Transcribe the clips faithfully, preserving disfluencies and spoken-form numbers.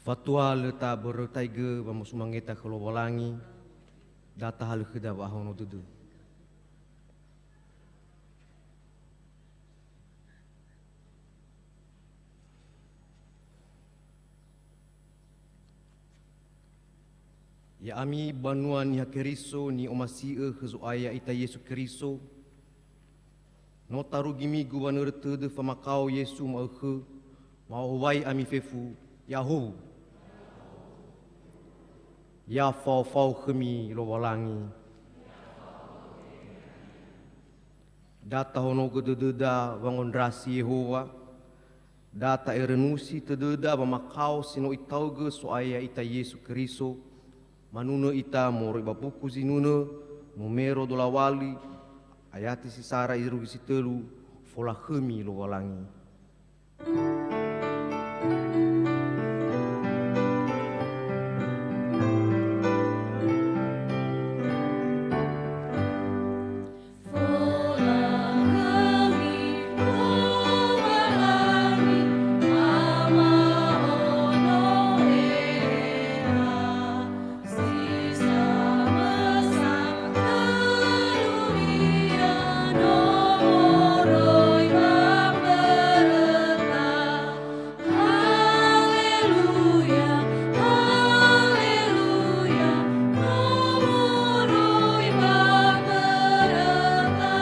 Fatua lö tabörötaigö wamosumangeta khö Lowalangi, da tahalö khöda wa'ahono dödö. Ya'ami banua Niha Keriso ni'omasi'ö khö Zo'aya ya'ita Yesu Keriso, no tarugi migu wanörö tödö famakao Yesu ma'ökhö, ma'owai ami fefu, ya'ahowu. Ya faofao khömi Lowalangi. Da tahonogö dödöda wangondrasi Yehowa, da ta'erönusi tödöda wamakao si no itaugö So'aya ya'ita Yesu Keriso, manunö ita moroi ba buku zinunö, numero dua wali, ayati si sara irugi si tölu, folakhömi Lowalangi. Haleluya, haleluya, no moroi ba mböröta.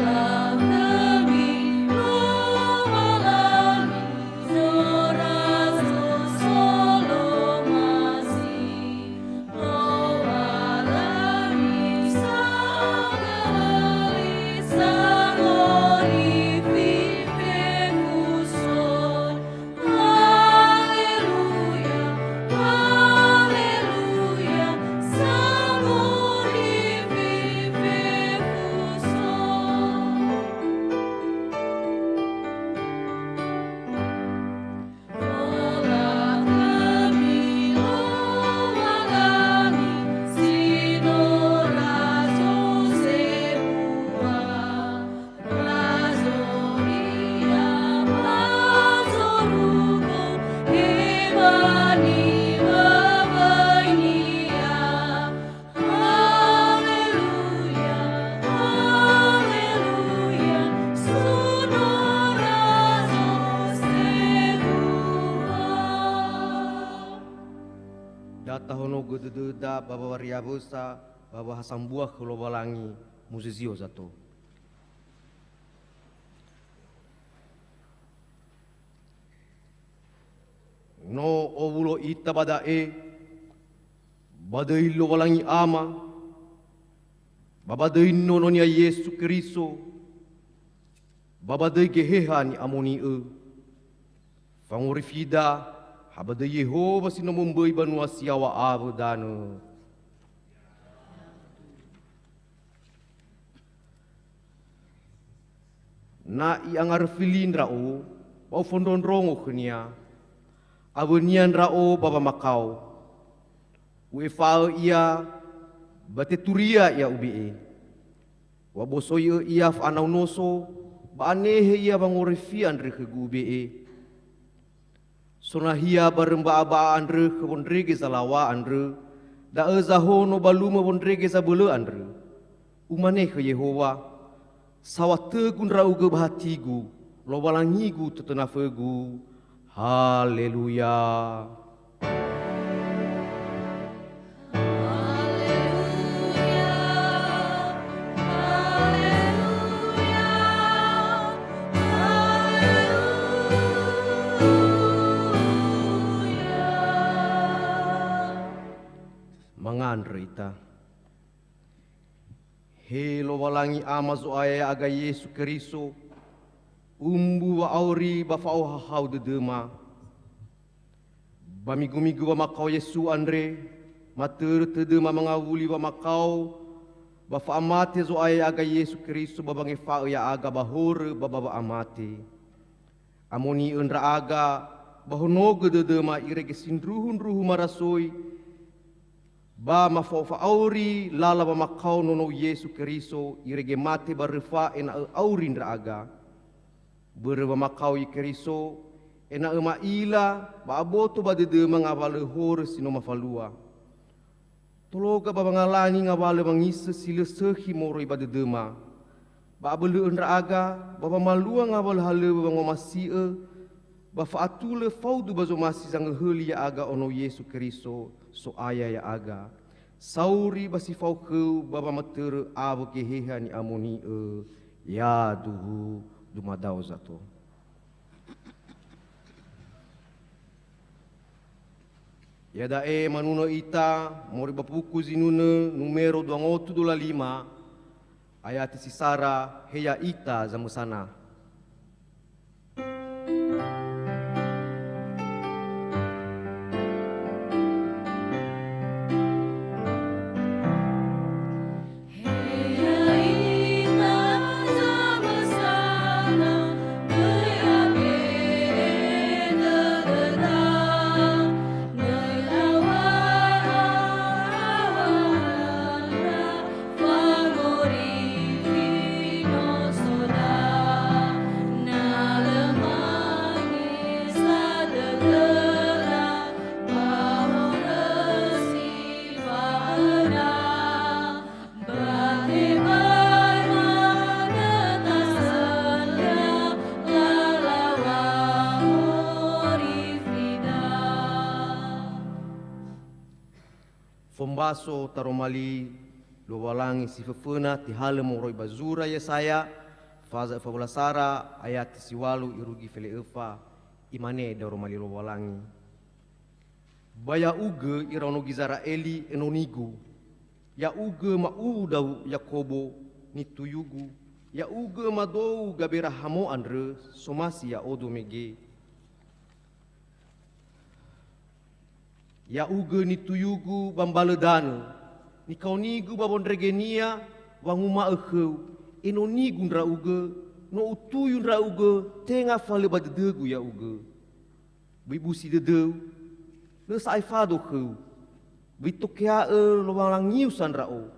Folakhömi Lowalangi, zorazo solomasi. Lowalangi sangöli sangorifi fefu soi. Haleluya, haleluya, sangorifi fefu soi. Folakhömi Lowalangi, si no razo sebua, razo ia ba zorugo, he ba niŵa'öi-Nia. Haleluya, haleluya, so no razo sebua. Da tahonogö dödöda ba wariawösa ba wahasambua khö Lowalangi, muzizio zato. No owulo ita ba da'e, ba döi Lowalangi Ama, ba ba döi Nono-Nia Yesu Keriso, ba ba döi Geheha Ni'amoni'ö. Fangorifida, ha ba döi Yehowa si no momböi banua si yaŵa awö danö. Na i'angaröfi li ndra'o, ba ufondrondrongo khönia, awönia ndra'o ba wamakao. U'efa'ö ia, ba teturia ia ube'e. U'abosoi'ö ia fa'anau noso, ba anehe ia wangorifi andrö khögu ube'e. Sonahia barö mba'a-mba'a andrö khö wondrege zalaŵa andrö, da'ö zahono ba lumö wondrege zabölö andrö. Umane khö Yehowa, "Saŵatögu ndra'ugö ba hatigu, Lowalangigu tötönafögu." Haleluya. Haleluya, haleluya, haleluya. Mangandrö ita. He Lowalangi Ama Zo'aya ya'aga Yesu Keriso, umbu wa'auri ba fa'ohahau dödöma. Ba migu-migu wamakao Yesu andre, matörö tödöma mangawuli wamakao, ba fa'amate Zo'aya ya'aga Yesu Keriso ba wangefa'ö ya'aga ba horö ba ba wa'amate. Amoni'ö ndra'aga, ba honogö dödöma irege sindruhu-ndruhu marasoi, Ba mafao fa'auri lala wamakao nonou Yesu Keriso irege mate ba rõfa ena'ö auri ndra'aga. Bõrõ wamakao Keriso, ena'ö ma'ila ba aboto ba dõdõma ngawalõ horõ si no mafalua. Tologa ba wangalani ngawalõ wangisõ si lõ sõkhi moroi ba dõdõma. Ba abõlõ'ö ndra'aga, ba wamalua ngawalõ halõw̃õ wangomasi'ö, ba fa'atulõ faudu ba zomasi zangõhõli ya'aga ono Yesu Keriso, So'aya ya'aga. Sauri ba si fao khõu ba wamatõrõ awõ Geheha ni'amoni'ö, yaduhu dumadao zato. Iada'e manunö ita moroi ba buku Zinunö numero dua ngotu dua lima, ayati si sara, he ya'ita zamösana. Fombaso taroma li Lowalangi si föföna tehalö moroi ba zura Yesaya, faza öfa wöla sara, ayati si ŵalu irugi fele'öfa, imane daroma li Lowalangi. Ba ya'ugö iraono Gizera'eli enonigu, ya'ugö ma'uwu da'u Yakobo nituyugu, ya'ugö madou Gaberahamo andrö somasi ya'odo mege. Ya'ugö nituyugu ba mbalö danö, nikaonigu ba wondregenia wanguma'ö khöu, enonigu ndra'ugö, no utuyu ndra'ugö, tenga fa lö ba dödögu ya'ugö. Böi busi dödöu, lö sa'ae fado khöu. Böi tokea'ö Lowalangiu sa ndra'o.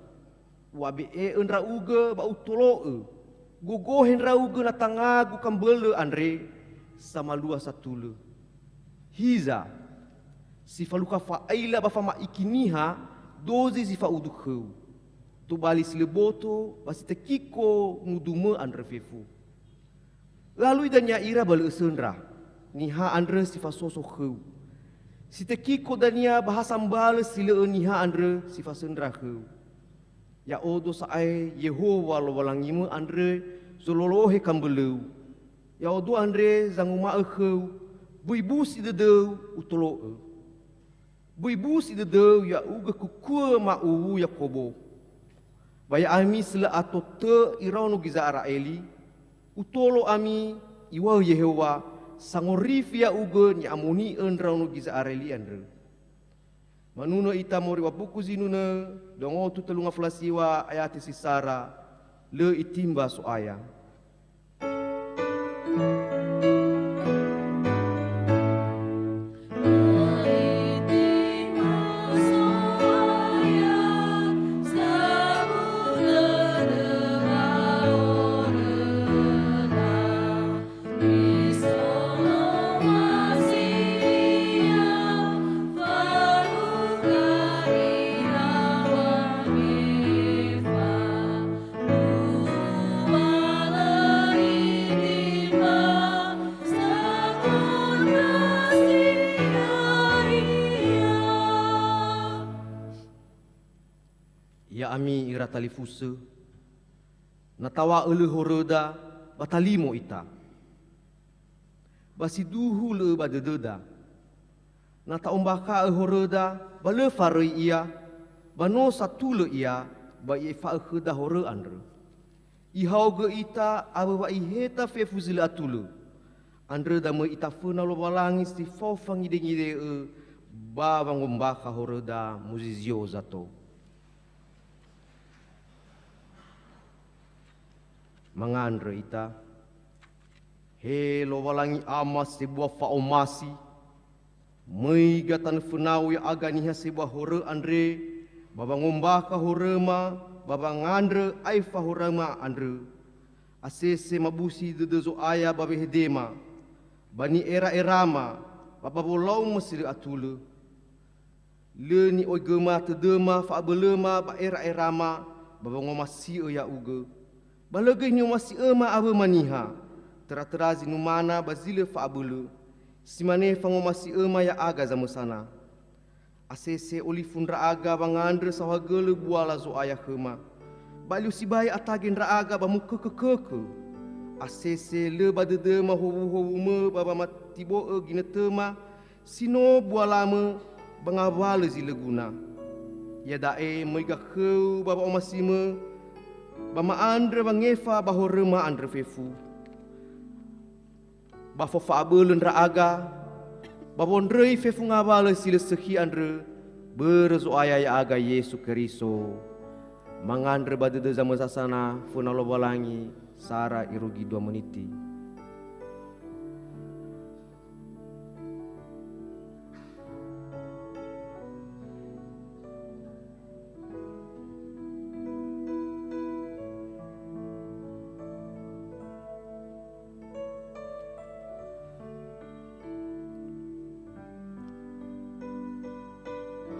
U'abe'e'ö ndra'ugö ba utolo'ö. Gogohe ndra'ugö na tangagu kambölö andre, samalua satulö. Hiza, si falukha fa'aila ba fama'iki niha, dozi zi fa'udu khöu. Tobali si lö boto ba si tekiko nudumö andrö fefu. Lalui dania ira ba lö ösöndra, niha andrö si fasoso khöu. Si tekiko dania ba ha sambalö si lö'ö niha andrö si fasöndra khöu. Ya'odo sa'ae Yehowa Lowalangimö andrö zololohe kambölöu. Ya'odo andre zanguma'ö khöu, böi busi dödöu utolo'ö. Böi busi dödöu ya'ugö kukuö ma'uwu Yakobo. Ba ya'ami si lö ato tö iraono Gizera'eli, utolo ami, iŵa'ö Yehowa, sangorifi ya'ugö ni'amoni'ö ndraono Gizera'eli andrö. Manunö ita moroi ba buku Zinunö, dua ngotu tölu ngafulu a siŵa ayati si sara, lö itimba So'aya. Ya'ami ira talifusö, na tawa'ö lö horöda, ba talimo ita. Ba si duhu lö ba dödöda. Na ta'ombakha'ö horöda, ba lö faröi ia, ba no satulö ia, ba i'efa'ö khöda horö andrö. Ihaogö ita awö wa iheta fefu zi lö atulö. Andrö damöi ita föna Lowalangi si fao fangidengide'ö ba wangombakha horöda muzizio zato. Mangandrö ita. He Lowalangi Ama sebua fa'omasi, möiga tanö fönau ya'aga niha sebua horö andre, ba wangombakha horöma ba wangandrö aefa horöma andrö. Asese mabusi dödö Zo'aya ba wehedema, ba ni'era'erama, ba ba wolauma si lö atulö. Lö ni'oigöma tödöma fa'abölöma ba era'erama ba wangomasi'ö ya'ugö. Ba lö göi ni'omasi'öma awöma niha, töra-töra zi numana ba zi lö fa'abölö. Si mane fangomasi'öma ya'aga zamösana. Asese olifu ndra'aga wangandrö saohagölö buala Zo'aya khöma. Ba alio sibai atage ndra'aga ba mukökökökö. Asese lö ba dödöma howuhowumö ba wamatibo'ö ginötöma, si no bualamö ba ngawalö zi lö guna. Iada'e möi gakhöu ba wa'omasimö, ba ma'andrö wangefa ba horöma andrö fefu. Ba fofa'abölö ndra'aga, ba wondröi fefu ngawalö si lö sökhi andrö, börö Zo'aya ya'aga Yesu Keriso. Mangandrö ba dödö zamösasana föna Lowalangi, sara irugi dua meniti.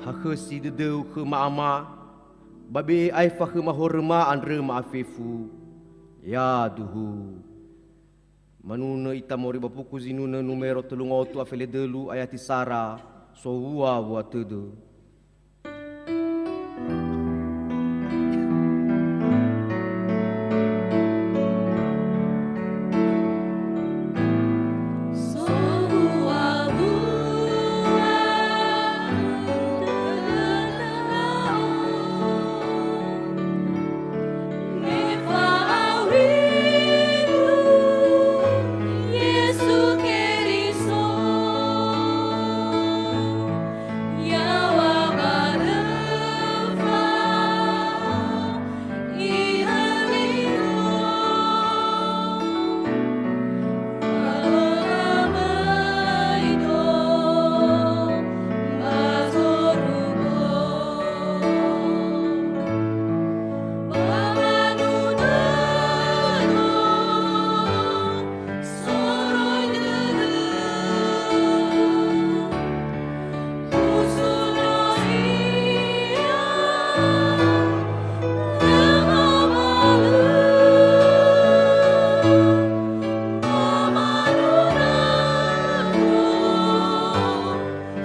Hakhösi dödöu khöma Ama, ba be'e aefa khöma horöma andrö ma'afefu. Yaduhu. Manunö ita moroi ba buku Zinunö numero tölu ngotu afele dölu ayati sara, sowua-wua tödö. Yesu Keriso, yaŵa ba röfa Ihöli-Gu, ba möi-Do, ba zorugo, ba wanunu-Do. Soroi dödö, usunoi ia, lö ma'omalö. Ba manunu-Do,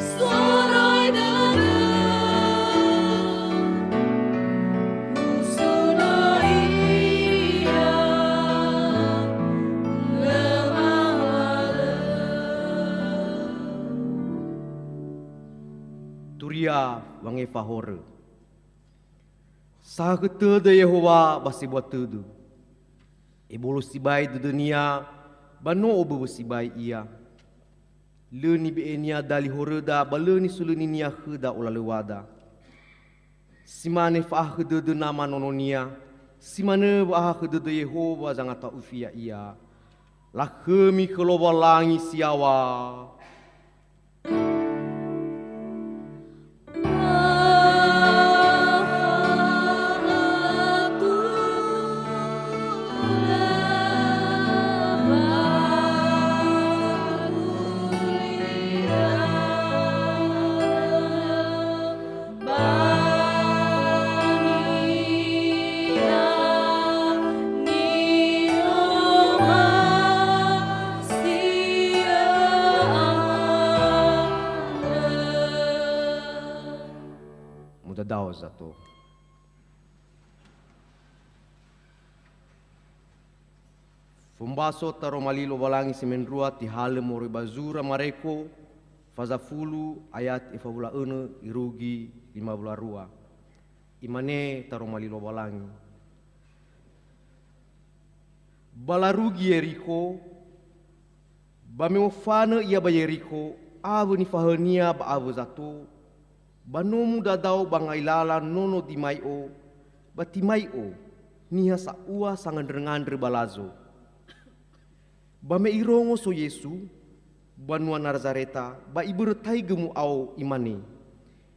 soroi dödö. Usunoi ia, lö ma'omalö. Turia wangefa horö. Sahakhö tödö Yehowa ba sebua tödö. Ebolo sibai dödö-Nia, ba no oböwö sibai Ia. Lö nibe'e-Nia dali horöda, ba lö nisölöni-Nia khöda olalöw̃ada. Si mane fa'ahakhö dödö Nama nono-Nia, si manö wa'ahakhö dödö Yehowa zangata'ufi Ya'ia. Lakhömi khö Lowalangi si yaŵa. Mudadao zato. Fombaso Taroma Li Lowalangi si mendrua tihalö moroi ba zura Mareko, faza fulu ayat efawula önö irugi lima wula rua. Imane Taroma Li Lowalangi, ba larugi Yerikho, ba me mofanö ia ba Yerikho, awö nifahaönia ba awö zato, ba no mudadao ba ngailala nono Dimai'o, ba Timai'o, niha sa'ua sangandröngandrö ba lazo. Ba me irongo so Yesu, banua Nazareta, ba ibörötaigö mu'ao, imane,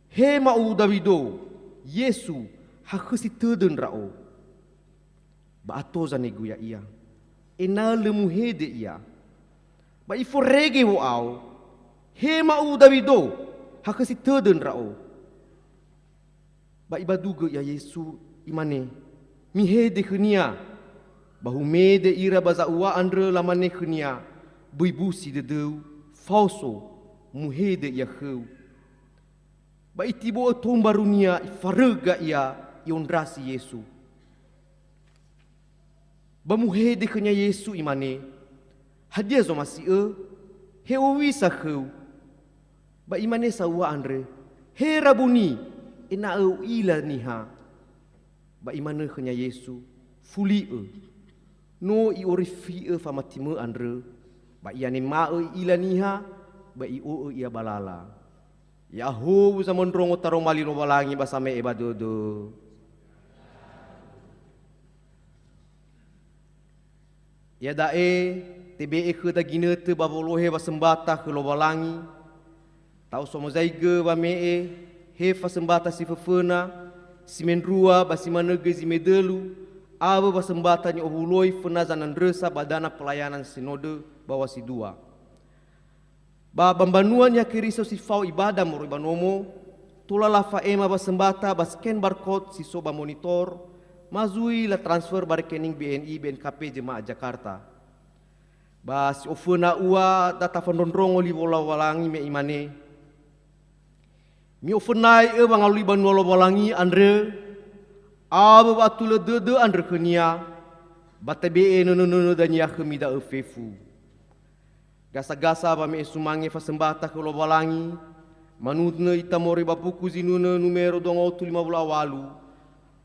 "He Ma'uwu Dawido, Yesu, hakhösi tödö ndra'o. Ba ato zanegu ya'ia, ena'ö lö muhede ia. Ba iforege wo'ao, "He ma'uwu Dawido, hakhösi tödö ndra'o." Ba ibadugö ia Yesu, imane, "Mihede khönia." Ba humede ira ba za'ua andrö, lamane khönia, "Böi busi dödöu, faoso, muhede ia khöu." Ba itibo'ö tou mbarunia, ifaröga ia, i'ondrasi Yesu. Ba muhede khönia Yesu, imane, "Hadia zomasi'ö? He owisa khöu." Ba imane sa'ua andrö, "He Rabuni, ena'ö u'ila niha." Ba imanö khönia Yesu, "Fuli'ö. No i'orifi'ö famatimö andrö, ba i'anema'ö i'ila niha, ba i'o'ö ia ba lala." Ya'ahowu zamondrongo taroma li Lowalangi ba same'e ba dödö. Iada'e tebe'e khöda ginötö ba wolohe wasömbata khö Lowalangi, ta'oso mozaigö wame'e he fasömbata si föföna, si mendrua ba si manö göi zi medölu, awö wasömbata ni'owuloi föna zanandrösa ba dana pelayanan sinodö ba wasindua. Ba, ba mbanua Niha Keriso si fao ibada moroi ba nomo, tola lafa'ema wasömbata ba scan barcode si so ba monitor, ma zui latransfer ba rekening B N I B N K P Jemaah Jakarta. Ba si oföna ua da tafondrondrongo li Lowalangi me imane, "Mi'ofönai'ö wangalui banua Lowalangi andrö, awö wa'atulö dödö andrö khönia, ba tebe'e nönö-nönö dania khömi da'ö fefu." Gasa-gasa wame'e sumange fasömbata khö Lowalangi, manunö ita moroi ba buku zinunö numero dua ngawutu lima wulu a walu,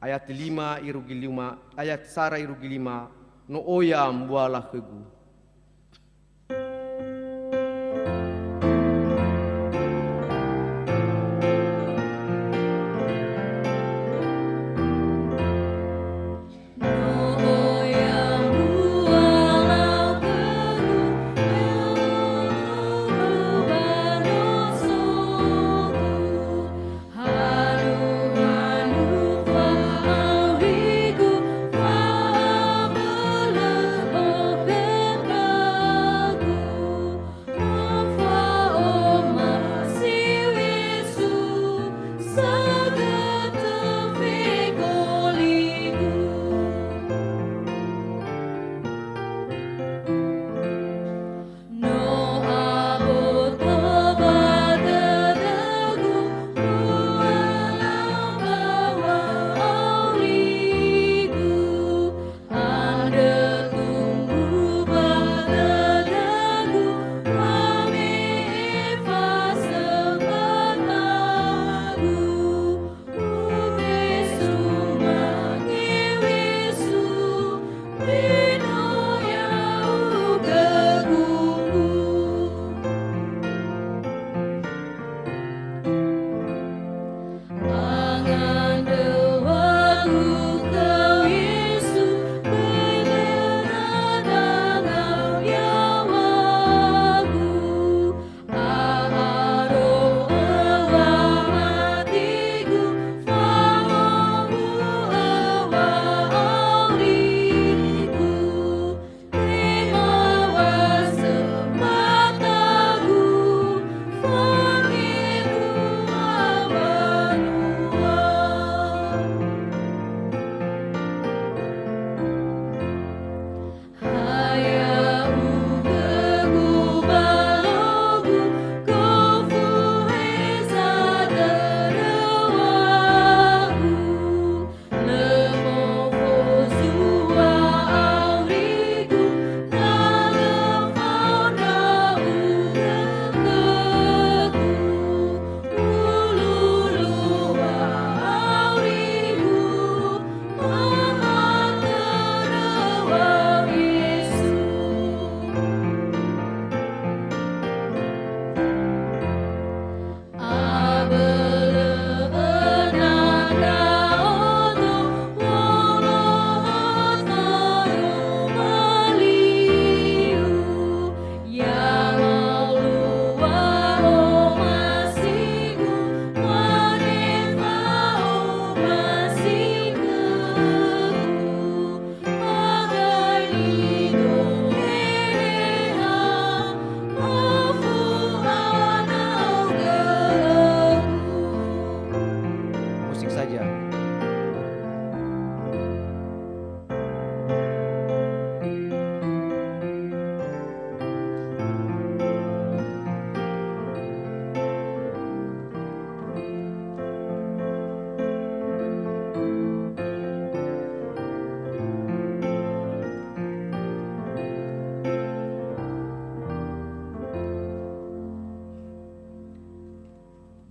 ayat lima irugi lima, ayat sara irugi lima, "No oya mbuala khögu."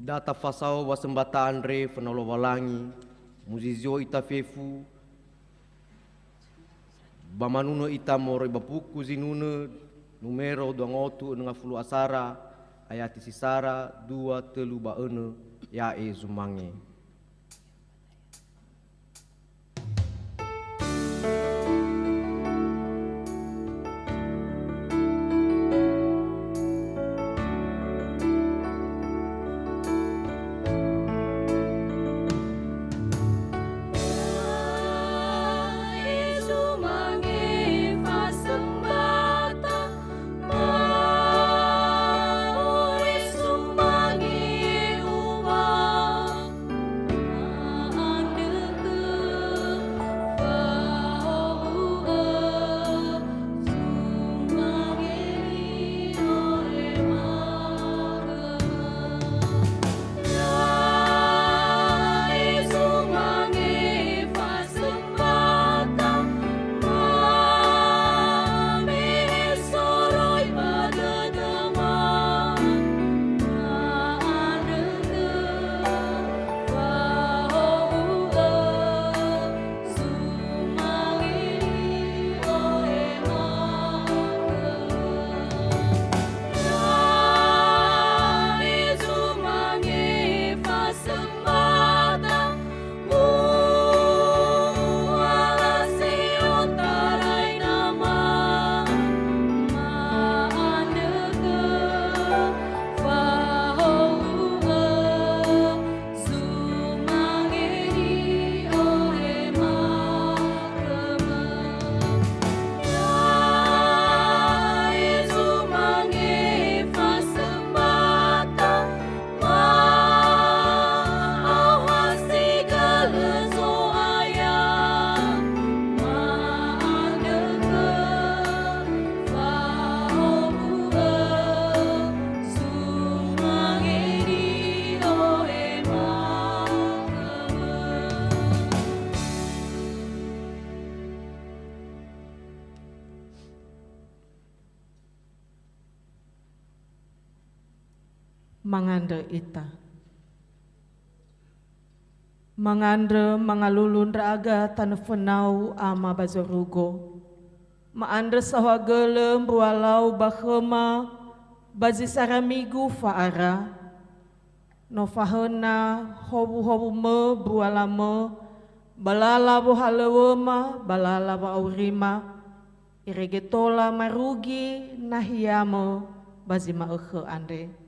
Da tafasao wasembata andre fenau Lowalangi, muzizio ita fefu, ba manunö ita moroi ba buku zinunö numero dua ngotu önö ngafulu asara, ayati si sara, dua, tölu ba önö, ya'e zumange. Mangandrö ita. Mangandrö mangalulu ndra'aga tanö fönau, Ama ba zorugo. Ma'andrö saohagölö mbualau ba khöma ba zi saramigu fa'ara. No fahöna howuhowumö mbualamö ba lala wohalöŵöma ba lala wa'aurima, irege tola marugi nahiamö ba zi ma'ökhö andre.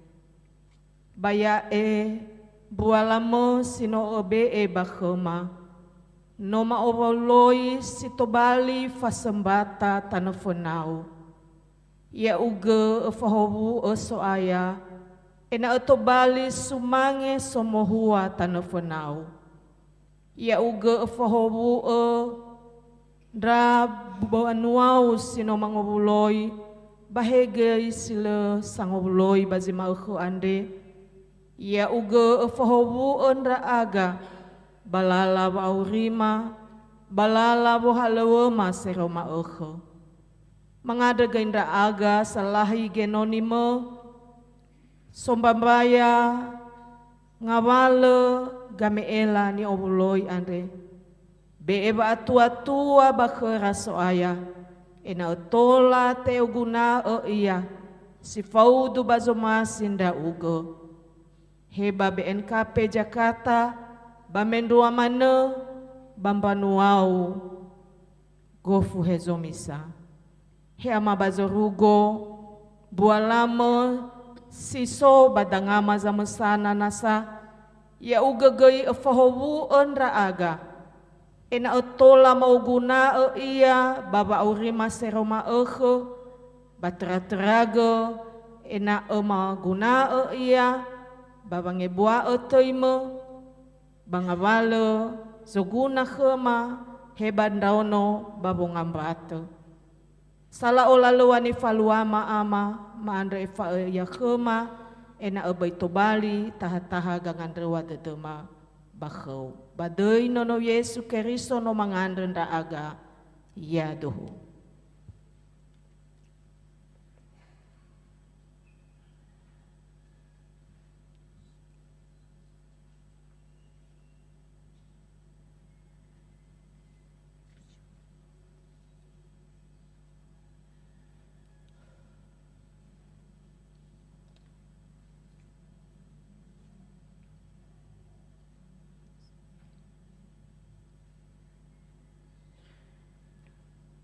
Ba ya'e, mbualamö si no öbe'e ba khöma, no ma'owuloi si tobali fasömbata tanö fönau. Ya'ugö öfahowu'ö So'aya, ena'ö tobali sumange somohua tanö fönau. Ya'ugö öfahowu'ö ndra banuau si no mangowuloi, ba he göi si lö sangowuloi ba zi ma'ökhö andre. Ya'ugö öfahowu'ö ndra'aga ba lala wa'aurima, ba lala wohalöŵöma seroma ökhö. Mangandrö göi ndra'aga salahi genonimö, sombambaya ngawalö game'ela ni'owuloi andre. Be'e wa'atuatua ba khöra So'aya, ena'ö tola te'oguna'ö ia si faudu ba zomasi ndra'ugö. He ba B N K P Jakarta, ba mendrua manö ba mbanuau gofu hezo misa. He Ama ba zorugo, mbualamö si so ba dangama zamösana nasa, ya'ugö göi öfahowu'ö ndra'aga, ena'ö tola ma'oguna'ö ia ba wa'aurima seroma ökhö, ba töra-töragö, ena'ö maguna'ö ia ba wangebua'ö töimö, ba ngawalö zoguna khöma he ba ndraono ba wongambatö. Sala olalöŵa nifaluama, Ama, ma'andrö efa'ö ia khöma, ena'ö böi tobali taha-taha gangandröŵa dödöma ba khöu. Ba döi Nono Yesu Keriso no mangandrö ndra'aga. Yaduhu.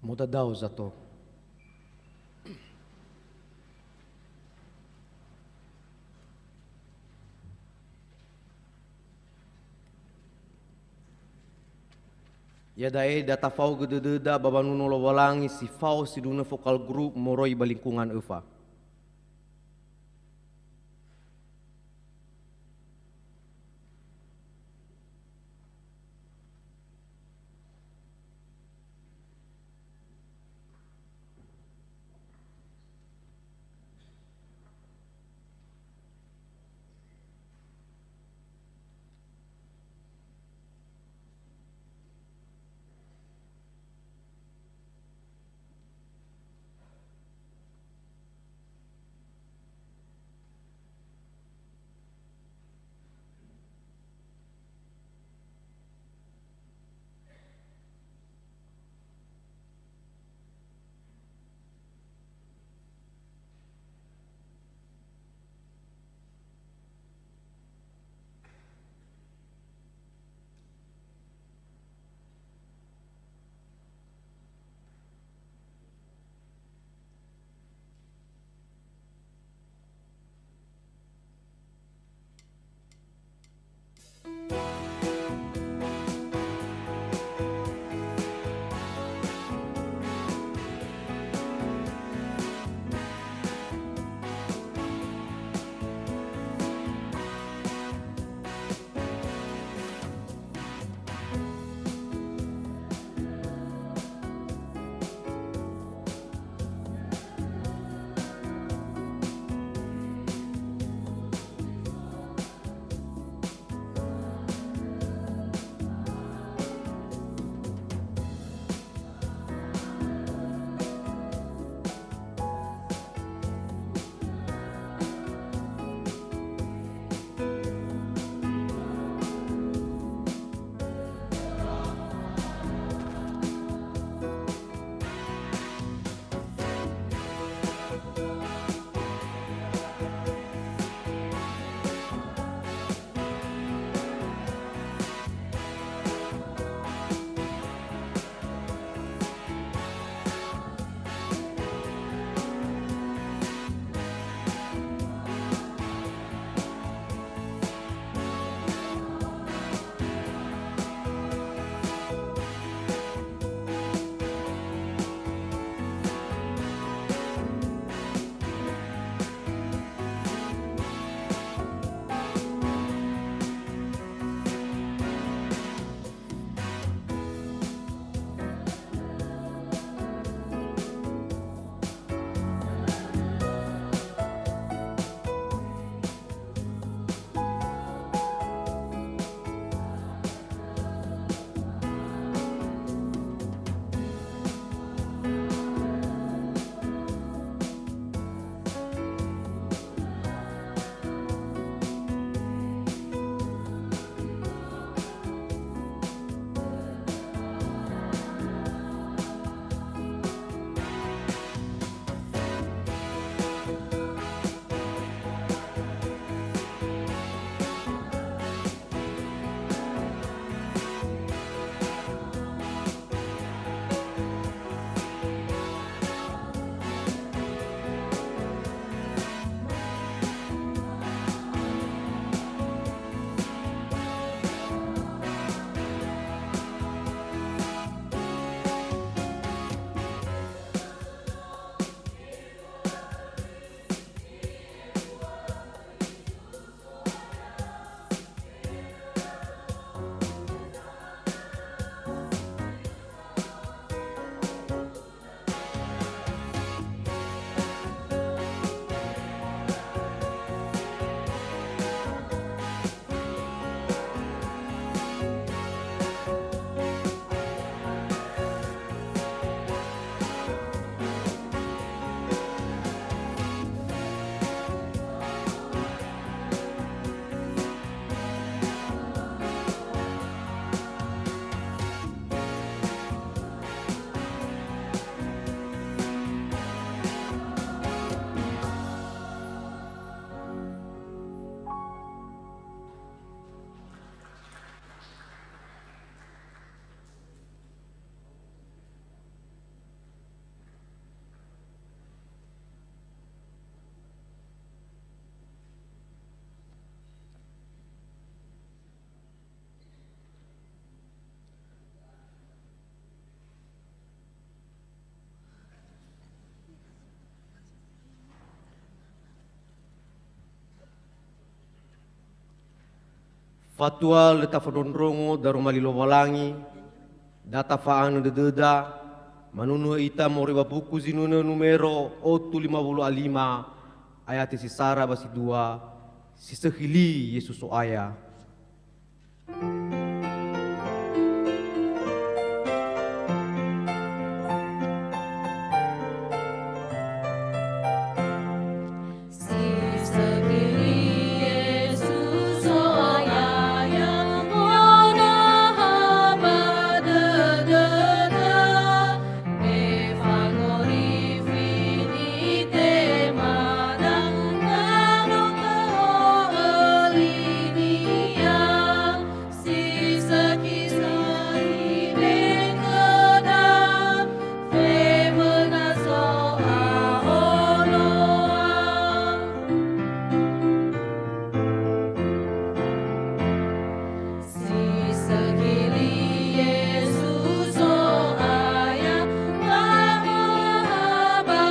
Modadao zato. Iada'e da tafaogö dödöda ba wanunu Lowalangi si fao sindruhu nöfo Call Group moroi ba lingkungan öfa. Fatua lö tafondrondrongo daroma li Lowalangi, da tafa'anö dödöda, manunu ita moroi ba buku Zinunö numero otu lima wulu a lima, ayati si sara ba si dua, si sökhi li Yesu So'aya. Si sökhi-sökhi be'khöda, femöna zo'ahonoa. Si sökhi li Yesu So'aya, ba öha ba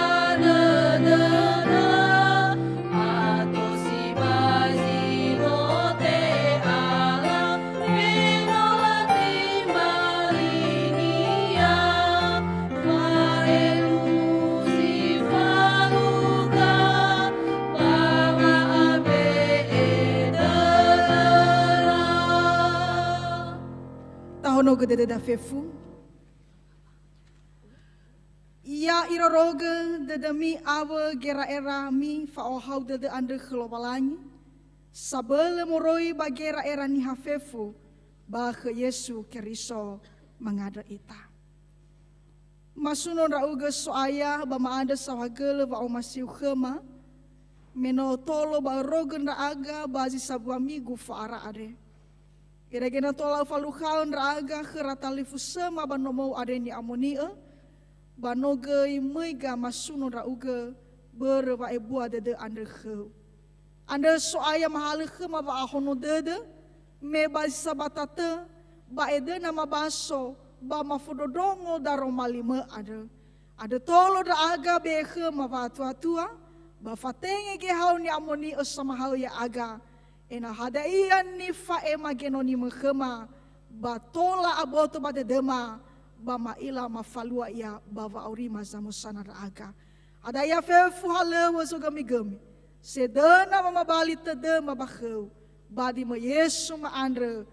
dödöda. Ato sibai zi no te'ala, me no lö timbalinia, fa'elu zi falukha, ba wa'abe'e dödöra. Tahonogö dödöda fefu. Ya irorogö dödömi awö gera'erami fa'ohahau dödö andrö khö Lowalangi, sabölö moroi ba gera'era niha fefu ba khö Yesu Keriso mangandrö ita. Masuno ndra'ugö So'aya ba ma'andrö saohagölö wa'omasiu khöma, me no tolo ba örogö ndra'aga ba zi sambua migu fa'ara andre. Irege na tola ufalukhaö ndra'aga khöra talifusöma ba nomou andre ni'amoni'ö, ba no göi möi gamasuno ndra'ugö börö wa'ebua dödö andrö khöu. Andrö So'aya mahalö khöma wa'ahono dödö, me ba zi sabata tö, ba edöna mabaso, ba mafondrondrongo daroma limö andrö. Andrö tolo ndra'aga be'e khöma wa'atuatua, ba fatenge geheha ni'amoni'ö samahaö ya'aga, ena'ö hadia ia nifa'ema genonimö khöma, ba tola aboto ba dödöma, ba ma'ila mafalua ia ba wa'aurima zamösana ndra'aga. Hadia ia fefu halöŵö zogömigömi, sedöna mamabali tödöma ba khöu, ba dimö Yesu ma'andrö,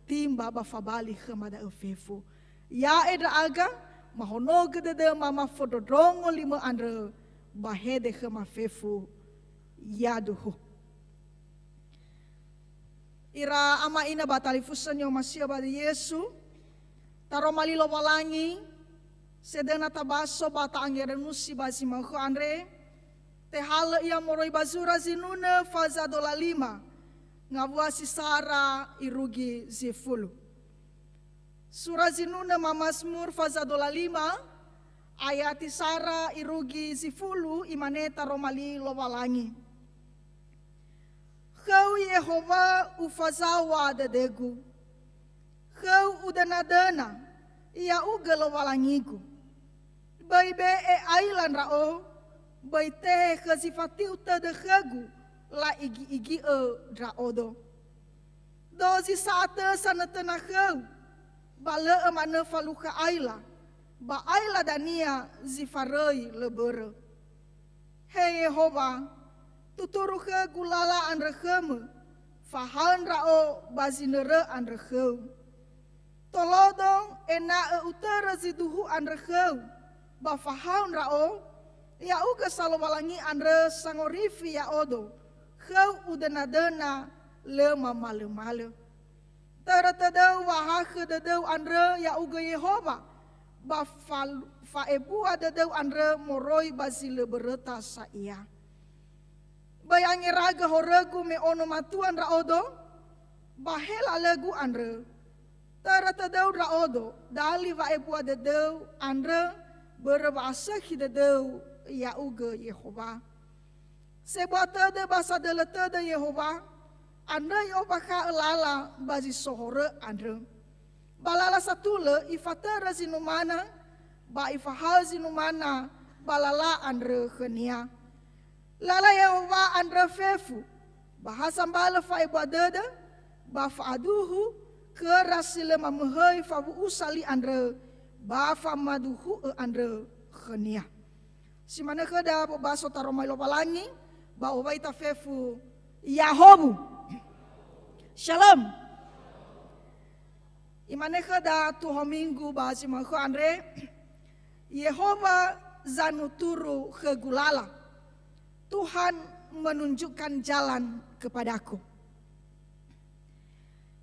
timba ba fabali khöma da'ö fefu. Ya'e ndra'aga, mahonogö dödöma mafondrondrongo limö andrö, ba hede khöma fefu. Yaduhu. Ira ama ina ba talifusö ni'omasi'ö ba Yesu, taroma li Lowalangi, sedöna tabaso ba ta'angerenusi ba zi ma'ökhö andre, tehalö ia moroi ba zura Zinunö faza dola lima, ngawua si sara irugi zi fulu. Sura Zinunö ma Mazmur faza dola lima, ayati sara irugi zi fulu, imane taroma li Lowalangi. Khöu Yehowa ufazaŵa dödögu. Khöu udönadöna, Ya'ugö Lowalangigu. Böi be'e aila ndra'o, böi tehe khö zi fatiu tödö khögu la'igi'igi'ö ndra'odo. Dozi sa'atö sanötöna khöu, ba lö'ö manö falukha aila, ba aila dania zi faröi lö börö. He Yehowa, tuturu khögu lala andrö khömö, fahaö ndra'o ba zinörö andrö khöu. Tolodo ena'ö utörö zi duhu andrö khöu, ba fahaö ndra'o, Ya'ugö sa Lowalangi andrö sangorifi ya'odo, khöu udönadöna lö mamalömalö. Törö tödöu wa'ahakhö dödöu andrö Ya'ugö Yehowa, ba fal-, fa'ebua dödöu andrö moroi ba zi lö böröta sa ia. Böi angeragö horögu me ono matua ndra'odo, ba he lalögu andrö. Törö tödöu ndra'odo, dali wa'ebua dödöu andrö börö wa'asökhi dödöu Ya'ugö Yehowa. Sebua tödö ba sadölö tödö Yehowa, andrö i'ombakha'ö lala ba zi so horö andrö. Ba lala satulö ifatörö zinumana, ba ifahaö zinumana ba lala andrö khönia. Lala Yehowa andrö fefu, ba ha sambalö fa'ebua dödö, ba fa'aduhu khöra si lö mamöhöi fawu'usa li andrö ba famaduhu'ö andrö khönia. Si manö khöda wobasö taroma Lowalangi ba owaita fefu Yahowu. Shalom. Imane khöda tuho Minggu ba zi ma'ökhö andre, "Yehowa zanuturu khögu lala. Tuhan menunjukkan jalan kepadaku."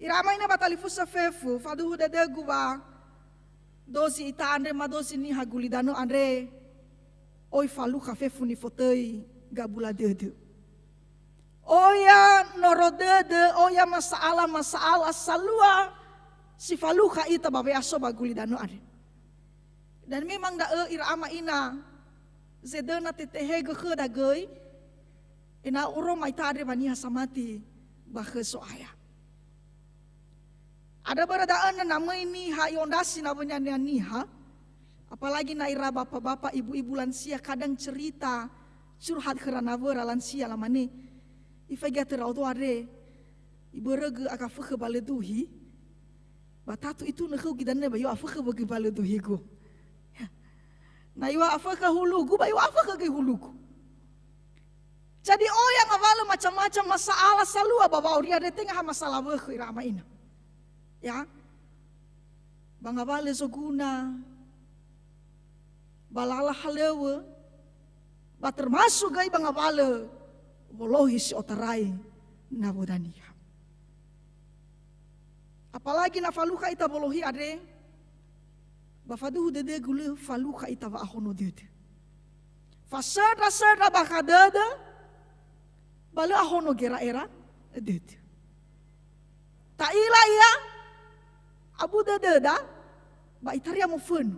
Ira ama ina ba talifusö fefu, faduhu dödögu wa dozi ita andre ma dozi niha gulidanö andre, oi falukha fefu nifotöi gabula dödö. Oya noro dödö, oya masa'ala-masa'ala salua si falukha ita ba we'aso ba gulidanö andre. Dan memang da'ö ira ama ina zedöna tetehegö khöda göi, ena'ö oroma ita andre wa niha samati ba khö So'aya. Ada börö da'ö na namöi niha i'ondrasi nawönia niha, apalagi na ira bapa-bapa, ibu-ibu lansia kadang cerita, curhat khöra nawöra lansia lamane, "Ifaigi töra odo andre, ibörögö aga fökhö ba lö duhi, ba tatu itunö khöu gidanö ba yo afökhö wögö ba lö duhigu. Na yo afökhö hulugu, ba yo afökhö göi hulugu." Jadi oya ngawalö macam-macam masa'ala salua ba wa'auri andre, tenga ha masala wökhö ira ama ina. Ya. Ba ngawalö zoguna, ba lala halöŵö, ba termasuk göi ba ngawalö wolohi si otarai nawö dania. Apalagi na falukha ita wolohi andre, ba faduhu dödögu lö falukha ita wa'ahono dödö. Fasöndra-söndra bakha dödö, ba lö ahono gera'era dödö. Ta'ila ia, abu dödöda, ba itaria mofönu.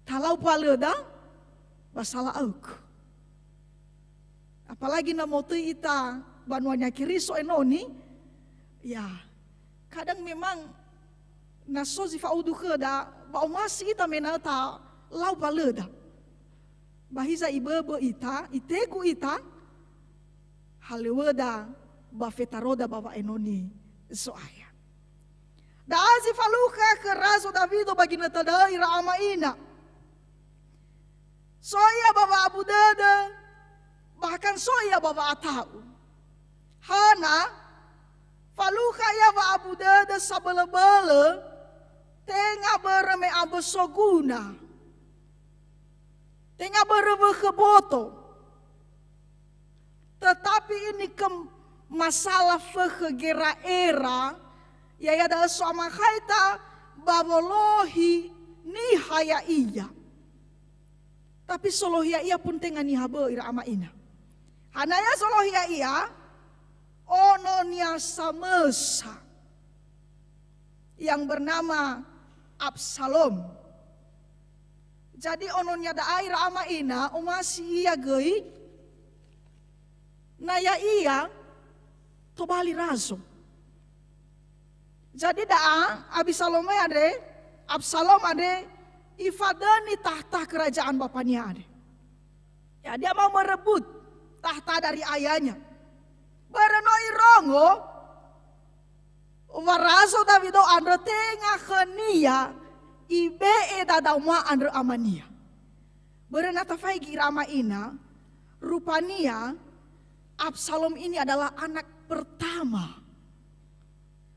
Talau palöda, ba sala'aögö. Apalagi na motöi ita banuania Keriso enoni, ya, kadang memang na so zi fa'udu khöda, ba omasi ita me ena'ö talau palöda. Ba hiza iböbö ita, itegu ita, halöŵöda ba fetaroda ba wa'enoni Zo'aya. Da'a zi falukha khö Razo Dawido ba ginötö da'ö ira ama ina. So ia ba wa'abu dödö, bahkan so ia ba wa'ata'u. Hana, falukha ia wa'abu dödö sabölö-bölö, tenga börö me ambö soguna. Tenga börö wökhö boto. Tetapi ini ke masalah fökhö gera'era, ya'ia da'ö so amakhaita ba wolohi niha ya'ia. Tapi solohi ya'ia pun tenga niha bö'ö ira ama ina. Hana ia solohi ya'ia? Ononia samösa yang bernama Absalom. Jadi ononia da'a ira ama ina, omasi ia göi, na ya'ia tobali razo. Jadi da'a, Abisalom andre, Absalom andre, ifadöni tahta kerajaan bapania andre. Ya, dia mau merebut tahta dari ayahnya. Börö no irongo, wa Razo Dawido andrö tenga khönia ibe'e dadaoma andrö amania. Börö na tafaigi ira ama ina, rupania Absalom ini adalah anak pertama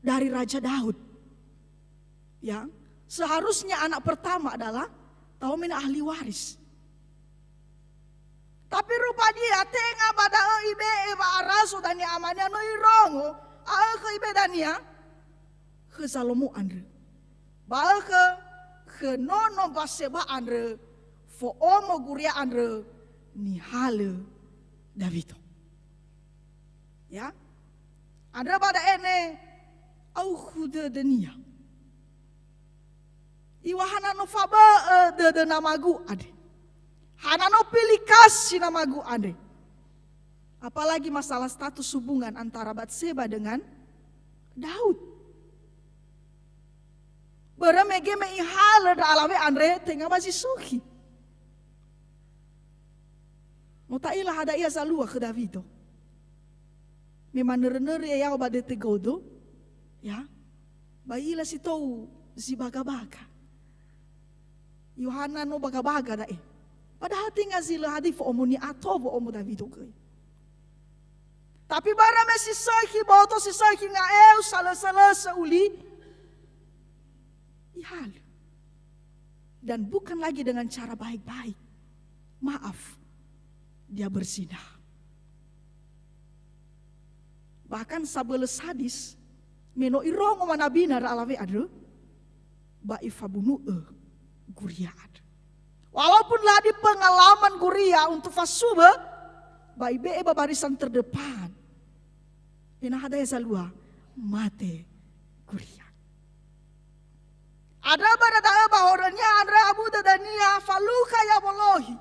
dari Raja Daud. Ya, seharusnya anak pertama adalah taomena ahli waris. Tapi rupania tenga ba da'ö ibe'e wa'arazo dania amania no irongo, aökhö ibe'e dania khö Salomo andrö. Ba aökhö khö nono Batseba andrö, fo'omo guria andrö nihalö Dawido. Ya. Andrö ba da'e ne aukhu dödönia. Iŵa'ö hana no fabö'ö dödö namagu andre. Hana no pilikasi namagu andre. Apalagi masalah status hubungan antara Batseba dengan Daud. Börö mege me ihalö ndra alawe andre tenga ba zi sukhi. No ta'ila hadia zalua khö Dawido. Me manörö-nörö ia ya'o ba dete godo, ya, ba i'ila si tou zi baga-baga. Yohana no baga-baga da'e. Padahal tenga zi lö hadia fo'omo ni'ato wo'omo Dawido göi. Tapi börö me si sökhi boto, si sökhi nga'eu, salösö-lösö uli, ihalö. Dan bukan lagi dengan cara baik-baik. Maaf, dia berzinah. Bahkan sabölö sadis, me no irongo manabina ndra alawe andrö, ba ifabunu'ö guria andrö. Walaupun lö hadia pengalaman guria untuk fasuwö, ba ibe'e ba barisan terdepan. Enaha da'e zalua, mate guria. Andrö börö da'ö ba horönia andrö abu dödönia falukha ia wolohi.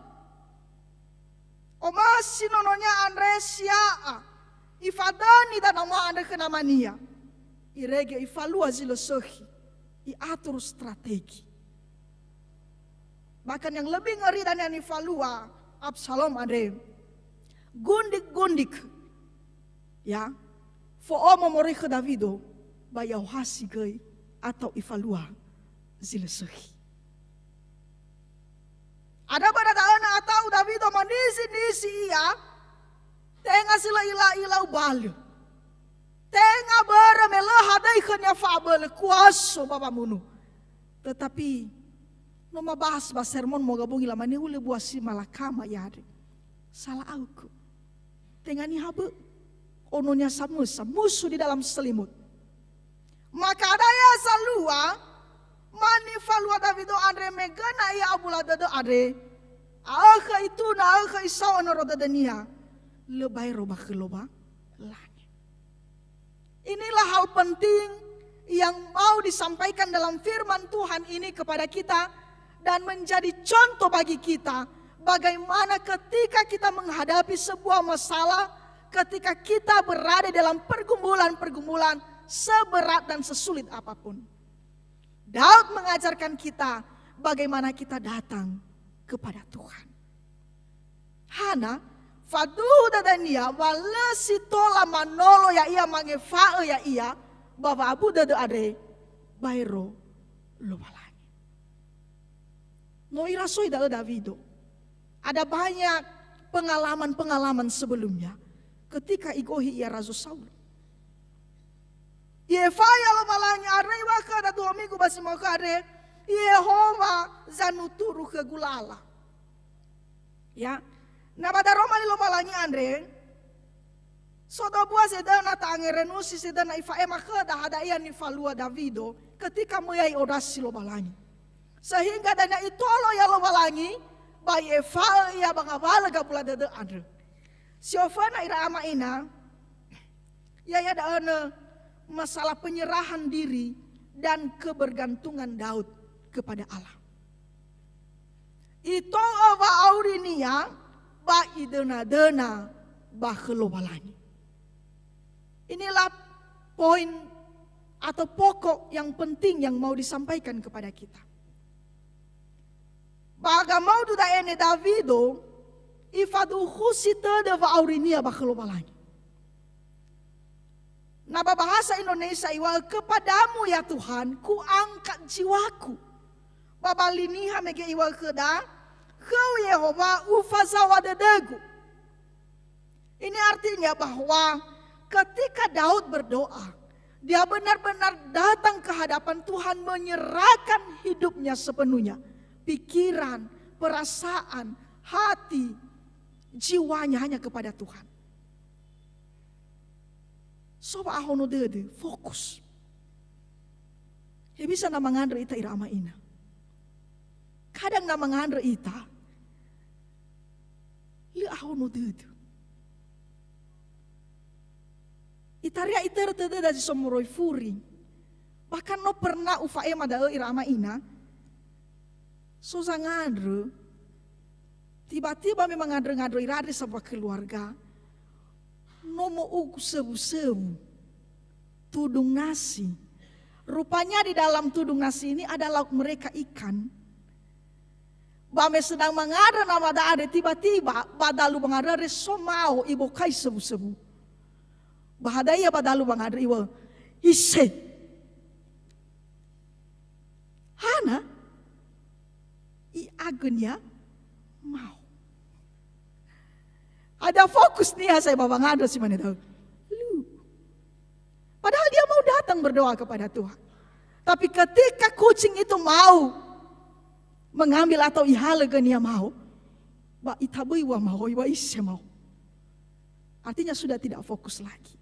Omasi nononia andre sia'a, ifadöni danö andre khö namania. Irege ifalua zi lö sökhi, iatur strategi. Bahkan yang lebih ngeri dania nifalua Absalom andre, gundik-gundik, ya, fo'omo moroi khö Dawido, ba i'aohasi göi atau ifalua zi lö sökhi. Andrö börö da'ö na ata'u Dawido manizi-nizi ia, tenga zi lö ila-ila ubalö. Tenga börö me lö hadöi khönia fa'abölö, kuaso ba wamunu. Tetapi no mabahas ba sermon moga bongi lamane hulö bua si malakama ia andre. Sala'aukö. Tenga niha bö'ö. Ononia samösa, musuh di dalam selimut. Maka ada ia zalua, ma nifalua Dawido andre me göna ia abula dödö andre. Aökhö ituna, aökhö isao noro dödönia. Lö baero ba khö Lowalangi. Inilah hal penting yang mau disampaikan dalam firman Tuhan ini kepada kita dan menjadi contoh bagi kita bagaimana ketika kita menghadapi sebuah masalah, ketika kita berada dalam pergumulan-pergumulan seberat dan sesulit apapun. Daud mengajarkan kita bagaimana kita datang kepada Tuhan. Hana, faduhu dödönia wa lö si tola manolo ya'ia, mangefa'ö ya'ia ba wa'abu dödö andre baero Lowalangi. No irasoi da'ö Dawido. Ada banyak pengalaman-pengalaman sebelumnya ketika igohi ia Razo Saul. I'efa'ö ia Lowalangi, andrö iŵa'ö khöda dua minggu ba zi ma'ökhö andre, "Yehowa zanuturu khögu lala." Ya, na ba daroma li Lowalangi andre, so dua buah zedöna ta'angerenusi, zedöna ifa'ema khöda hadia ia nifalua Dawido ketika möi ia i'ondrasi Lowalangi. Sehingga dania itolo ia Lowalangi, ba i'efa'ö ia ba ngawalö gabula dödö andrö. Si oföna ira ama ina, ya'ia da'ö nö masalah penyerahan diri dan kebergantungan Daud kepada Allah. Ito'ö wa'aurinia ba idöna-döna ba khö Lowalangi. Inilah poin atau pokok yang penting yang mau disampaikan kepada kita. Ba gamaudu da'e ne Dawido, ifaduhusi tödö wa'aurinia ba khö Lowalangi. Na ba bahasa Indonesia iŵa'ö, "Kepadamu ya Tuhan, kuangkat jiwaku." Ba bali niha mege iŵa'ö khöda, "Khöu Yehowa ufazaŵa dödögu." Ini artinya bahwa ketika Daud berdoa, dia benar-benar datang ke hadapan Tuhan, menyerahkan hidupnya sepenuhnya, pikiran, perasaan, hati, jiwanya hanya kepada Tuhan. So wa'ahono dödö, fokus. Hewisa na mangandrö ita ira ama ina. Kadang na mangandrö ita, lö ahono dödö. Itaria itörö tödöda zi so moroi furi. Bahkan no pernah ufa'ema da'ö ira ama ina. So zangandrö, tiba-tiba me mangandrö-ngandrö ira andre sambua keluarga. No mo'ugu söwu-söwu. Tudung nasi. Rupanya di dalam tudung nasi ini ada lauk mereka ikan. Ba me sedang mangandrö namada andre, tiba-tiba ba dalu mangandrö andre so mao ibokai söwu-söwu. Ba hadia ia ba dalu wangandrö iŵa'ö, "Ise." Hana? I'agönia mao. Ada fokus niha saya ba wangandrö si mane da'ö. Lu. Padahal dia mau datang berdoa kepada Tuhan. Tapi ketika kucing itu mau mengambil atau ihalö gönia mao, ba itaböi ŵa mao, iŵa'ö ise mao. Artinya sudah tidak fokus lagi.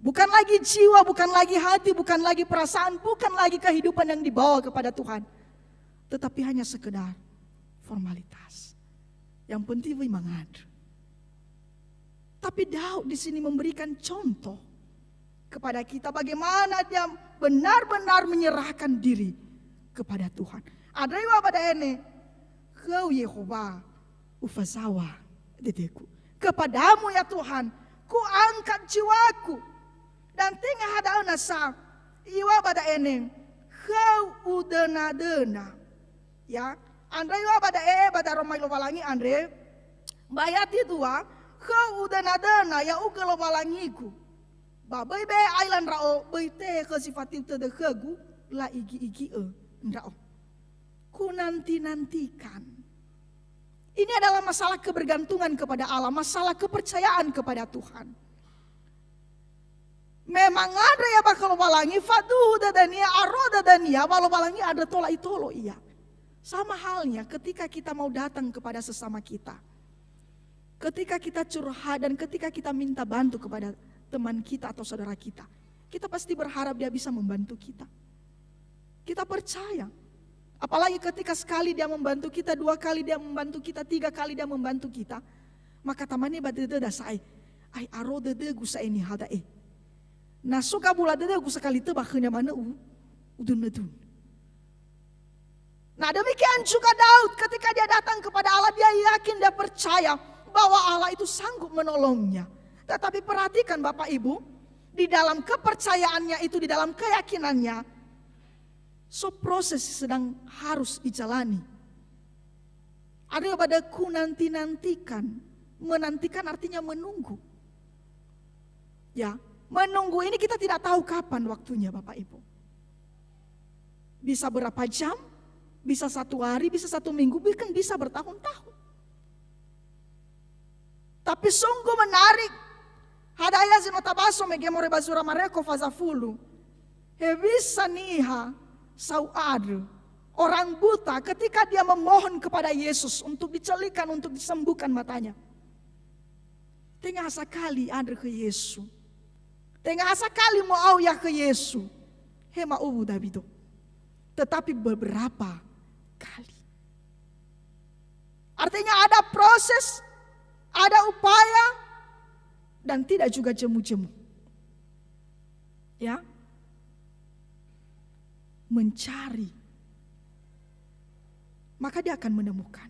Bukan lagi jiwa, bukan lagi hati, bukan lagi perasaan, bukan lagi kehidupan yang dibawa kepada Tuhan. Tetapi hanya sekedar formalitas. Yang penting wöi mangandrö. Tapi Daud di sini memberikan contoh kepada kita bagaimana dia benar-benar menyerahkan diri kepada Tuhan. Andrö iŵa'ö ba da'e ne, "Khöu Yehowa, ufazaŵa dödögu. Kepada-Mu ya Tuhan, kuangkat jiwaku." Dan tenga ha da'ö nasa, iŵa'ö ba da'e ne, "Khöu udöna-döna." Ya, andrö iŵa'ö ba da'e, ba daroma Lowalangi andre, ba ayati dua, "Khöu udöna-döna, ya'ugö Lowalangigu. Ba böi be'e aila ndra'o, böi tehe khö zi fatiu tödö khögu, la'igi-igi'ö ndra'o." Kunanti-nantikan. Ini adalah masalah kebergantungan kepada Allah, masalah kepercayaan kepada Tuhan. Me mangandrö ia ba khö Lowalangi, faduhu dödönia, aro dödönia, ba Lowalangi andrö tola itolo ia. Sama halnya ketika kita mau datang kepada sesama kita. Ketika kita curhat dan ketika kita minta bantu kepada teman kita atau saudara kita, kita pasti berharap dia bisa membantu kita. Kita percaya. Apalagi ketika sekali dia membantu kita, dua kali dia membantu kita, tiga kali dia membantu kita, maka tamane ba dödöda sa'ae, "Ai aro dödögu sa'ae niha da'e. Na so gabula dödögu sakali tö ba khönia manö u-, udunö-dunö." Nah, demikian juga Daud, ketika dia datang kepada Allah, dia yakin, dia percaya bahwa Allah itu sanggup menolongnya. Tetapi perhatikan Bapak Ibu, di dalam kepercayaannya itu, di dalam keyakinannya, so proses sedang harus dijalani. Ada pada kunanti-nantikan. Menantikan artinya menunggu. Ya, menunggu ini kita tidak tahu kapan waktunya, Bapak Ibu. Bisa berapa jam, bisa satu hari, bisa satu minggu, bahkan bisa bertahun-tahun. Tapi sungguh menarik, hadia zi no tabaso mege moroi ba zura Mareko faza fulu. Hewisa niha sau andrö, orang buta, ketika dia memohon kepada Yesus untuk dicelikan, untuk disembuhkan matanya. Tenga sakali andrö khö Yesu. Tenga sakali mo'ao ia khö Yesu. He ma'uwu Dawido. Tetapi beberapa kali. Artinya ada proses, ada upaya, dan tidak juga jemu-jemu. Ya. Mencari. Maka dia akan menemukan.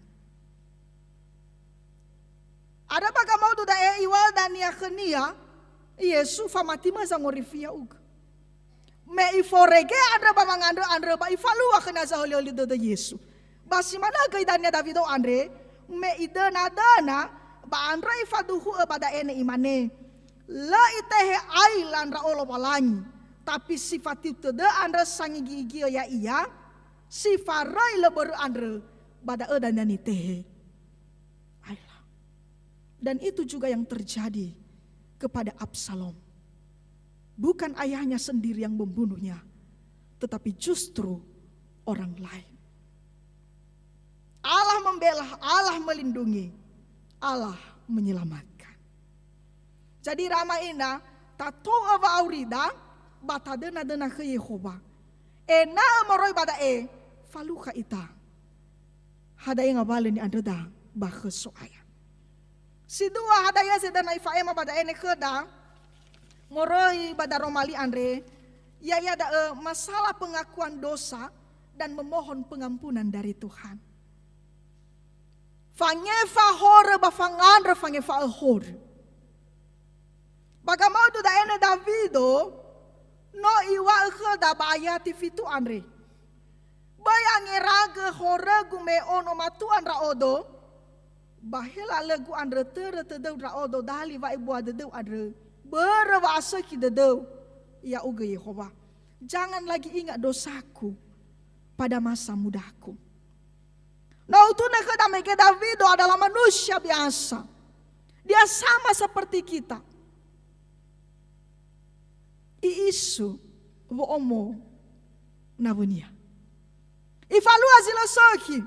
Ada ba gamaudu da'e iŵa'ö dania khönia, "Yesu, famati ma zangorifi ya'ugö." Me iforege andrö ba wangandrö andrö ba ifalua khönia zahöli-höli dödö Yesu. Ba si manö göi dania Dawido andre, me idöna-döna, ba andrö ifaduhu'ö ba da'e ne imane, "Lö itehe aila ndra'o Lowalangi, tapi si fatiu tödö andrö sangigi-igi'ö ya'ia, si faröi lö börö andrö, ba da'ö dania nitehe aila." Dan itu juga yang terjadi kepada Absalom. Bukan ayahnya sendiri yang membunuhnya, tetapi justru orang lain. Allah membela, Allah melindungi, Allah menyelamatkan. Jadi, ira ama ina, tato'ö wa'aurida ba tadöna-döna khö Yehowa. Ena'ö moroi ba da'e, falukha ita. Hadia ngawalö ni'andröda ba khö So'aya. Si dua, hadia zi döna ifa'ema ba da'e ne khöda, moroi ba daroma li andre, ya'ia da'ö masalah pengakuan dosa dan memohon pengampunan dari Tuhan. Fangefa horö ba fangandrö fangefa'ö horö. Ba gamaudu da'e ne Dawido, no iŵa'ö khöda ba ayati fitu andre, "Böi angeragö horögu me ono matua ndra'odo, ba helalögu andrö törö tödöu ndra'odo dali wa'ebua dödöu andrö, Börö wa'asökhi dödöu, ya'ugö Yehowa. Jangan lagi ingat dosaku pada masa mudaku. No utunö khöda mege Dawido adalah manusia biasa. Dia sama seperti kita. I'isu wo'omo nawönia. Ifalua zi lö sökhi.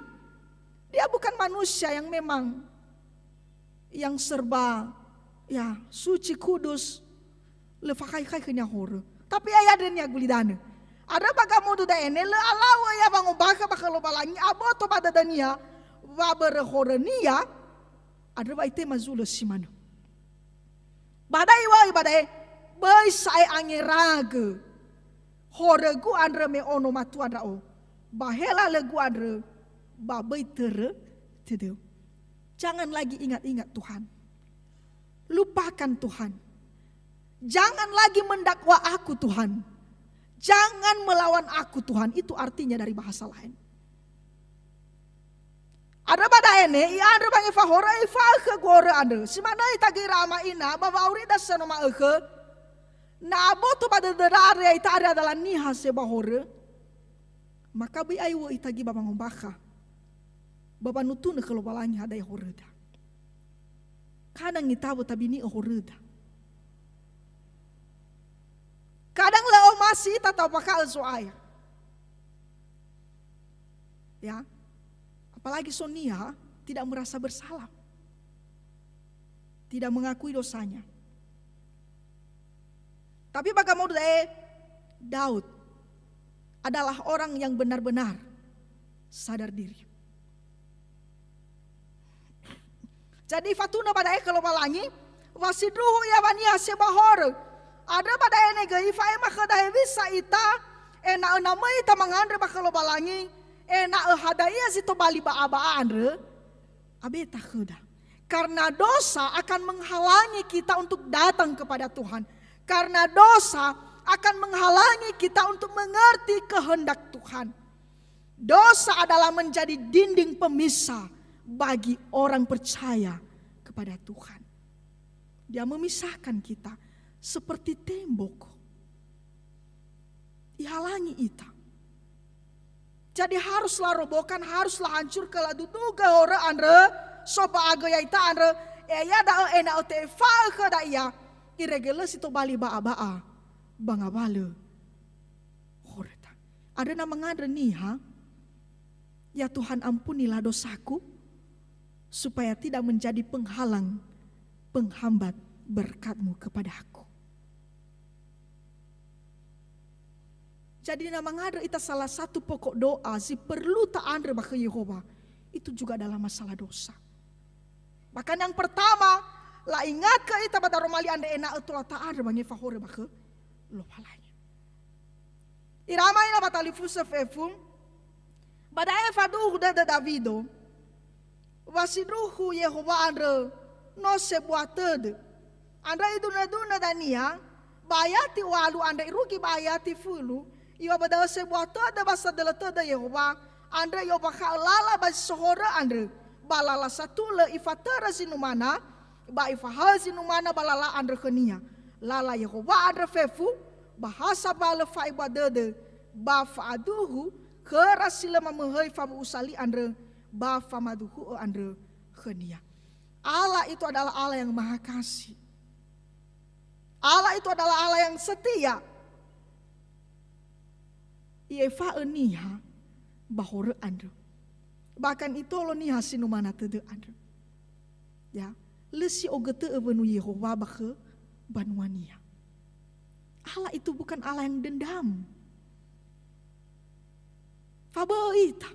Dia bukan manusia yang memang yang serba, ya, suci, kudus, lö fakhaikhaikh khönia horö. Tapi ya'ia dödönia gulidanö. Andrö ba gamodu da'e ne lö alawö ia wangombakha ba khö Lowalangi, aboto ba dödönia, wa börö horönia, andrö wa itema zulö si manö. Ba da'e iŵa'ö ba da'e, böi sa'ae angeragö horögu andrö me ono matua ndra'o, ba helalögu andrö, ba böi törö tödöu. Jangan lagi ingat-ingat Tuhan. Lupakan Tuhan. Jangan lagi mendakwa aku, Tuhan. Jangan melawan aku, Tuhan. Itu artinya dari bahasa lain. Andrö ba da'e ne, i'andrö ba ngefa horö, ifa'ökhö horö andrö. Si manö ita göi ira ama ina, ba wa'aurida si no ma'ökhö. Na aboto ba dödöra andrö ya'ita andrö adalah niha sebua horö, maka böi aiŵö ita göi ba wangombakha. Ba wanutunö khö Lowalangi hadia horöda. Kadang itawö tabini'ö horöda. Kadang lö omasi ita ta'ombakha'ö Zo'aya. Ya. Apalagi so niha tidak merasa bersalah. Tidak mengakui dosanya. Tapi ba gamodu da'e, Daud adalah orang yang benar-benar sadar diri. Jadi ifatunö ba da'e khö Lowalangi, wa sindruhu ia ba niha sebua horö. Andrö ba da'e ne göi ifa'ema khöda hewisa ita, ena'ö na möi ita mangandrö ba khö Lowalangi, ena'ö hadia zi tobali ba'a-ba'a andrö, abeta khöda. Karena dosa akan menghalangi kita untuk datang kepada Tuhan. Karena dosa akan menghalangi kita untuk mengerti kehendak Tuhan. Dosa adalah menjadi dinding pemisah bagi orang percaya kepada Tuhan. Dia memisahkan kita seperti tembok. Ihalangi ita. Jadi harus larobohkan, harus lahancurkan, ladudugö horö andrö, soba'agö ya'ita andrö, ya'ia da'ö ena'ö te'efa'ö khöda ia, irege lö si tobali ba'a-ba'a ba ngawalö horöda. Andrö na mangandrö niha, "Ya Tuhan, ampunilah dosaku, supaya tidak menjadi penghalang, penghambat berkat-Mu kepadaku." Jadi, na mangandrö ita salah satu pokok doa zi perlu ta'andrö ba khö Yehowa, itu juga adalah masalah dosa. Bahkan yang pertama, la'ingatkö ita ba daroma li andre ena'ö tola ta'andrö ba ngefa horö ba khö Lowalangi. Ira ama ina ba talifusö fefu, ba da'e faduhu dödö Dawido, wa sindruhu Yehowa andrö no sebua tödö. Andrö idunö-dunö dania, ba ayati walu andrö irugi ba ayati fulu, iŵa'ö ba da'ö sebua tödö ba sadölö tödö Yehowa, andrö i'ombakha'ö lala ba zi so horö andrö, ba lala satulö ifatörö zinumana, ba ifahaö zinumana ba lala andrö khönia. Lala Yehowa andrö fefu, ba ha sambalö fa'ebua dödö, ba fa'aduhu khöra si lö mamöhöi fawu'usa li andrö, ba famaduhu'ö andrö khönia. Allah itu adalah Allah yang maha kasih. Allah itu adalah Allah yang setia. I'efa'ö niha ba horö andrö. Bahkan itolo niha si numana tödö andrö. Ya, lö si ogötö'ö wönu Yehowa ba khö banua-Nia. Allah itu bukan Allah yang dendam. Fabö'ö ita.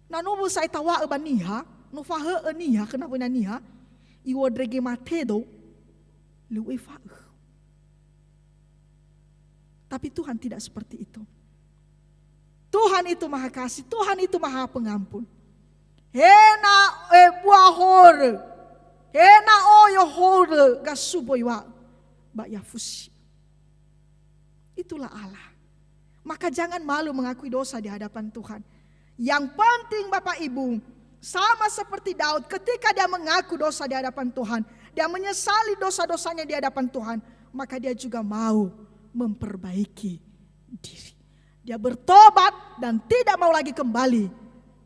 Na no wösa'e tawa'ö ba niha, no fahö'ö niha khö nawöna niha, iwondrege matedo, lö u'efa'ö. Tapi Tuhan tidak seperti itu. Tuhan itu maha kasih, Tuhan itu maha pengampun. He na ebua horö, he na oyo horö, gasubo iŵa'ö, ba i'afusi. Itulah Allah. Maka jangan malu mengakui dosa di hadapan Tuhan. Yang penting, Bapak Ibu, sama seperti Daud, ketika dia mengaku dosa di hadapan Tuhan, Dia menyesali dosa-dosanya di hadapan Tuhan, maka dia juga mau memperbaiki diri. Dia bertobat dan tidak mau lagi kembali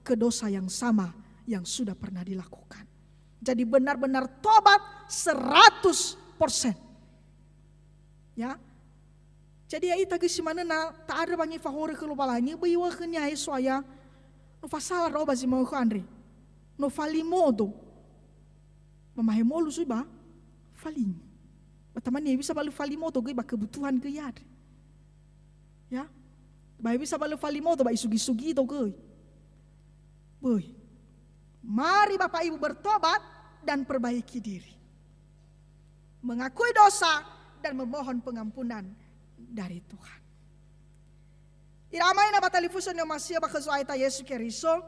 ke dosa yang sama yang sudah pernah dilakukan. Jadi benar-benar tobat seratus persen. Ya. Jadi ya'ita göi si manö na ta'andrö wangi fahorö khö Lowalangi, böi iŵa'ö khönia, "He So'aya, no fasala ndra'o ba zi ma'ökhö andre. No falimodo." Mamahe molu zui ba falingi. Ba tamane bisa ba lö falimodo göi ba kebutuhan göi andre. Ya. Ba bisa ba lö falimodo ba isugi-sugido göi. Böi. Mari Bapak Ibu bertobat dan perbaiki diri. Mengakui dosa dan memohon pengampunan dari Tuhan. Ira ama ina ba talifusö ni'omasi'ö ba khö Zo'aya ita Yesu Keriso,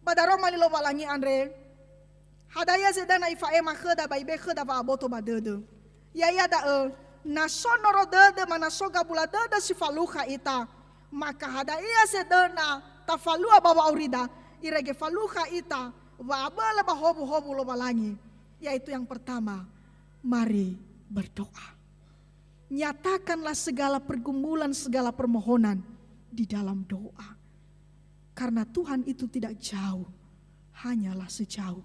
ba daroma li Lowalangi andre, hadia zedöna ifa'ema khöda ba ibe'e khöda wa'aboto ba dödö. Ya'ia da'ö, na so noro dödö, ma na so gabula dödö si falukha ita, maka hadia zedöna tafalua ba wa'aurida, irege falukha ita wa'abölö ba howuhowu Lowalangi, yaitu yang pertama, mari berdoa. Nyatakanlah segala pergumulan, segala permohonan di dalam doa. Karena Tuhan itu tidak jauh, hanyalah sejauh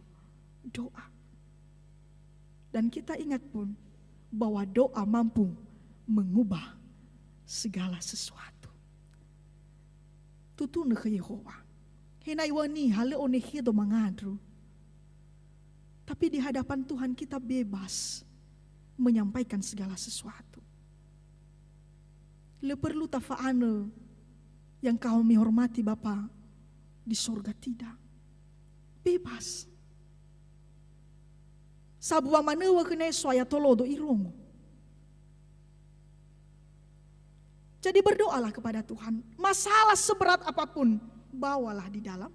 doa. Dan kita ingat pun bahwa doa mampu mengubah segala sesuatu. Tutunö khö Yehowa. He na iŵa'ö niha, lö onekhido mangandrö. Tapi di hadapan Tuhan kita bebas menyampaikan segala sesuatu. Lö perlu tafa'anö yang kami hormati Bapa di sorga, tidak. Bebas. Sambua manö wökhö So'aya tolodo irongo. Jadi berdoalah kepada Tuhan. Masalah seberat apapun, bawalah di dalam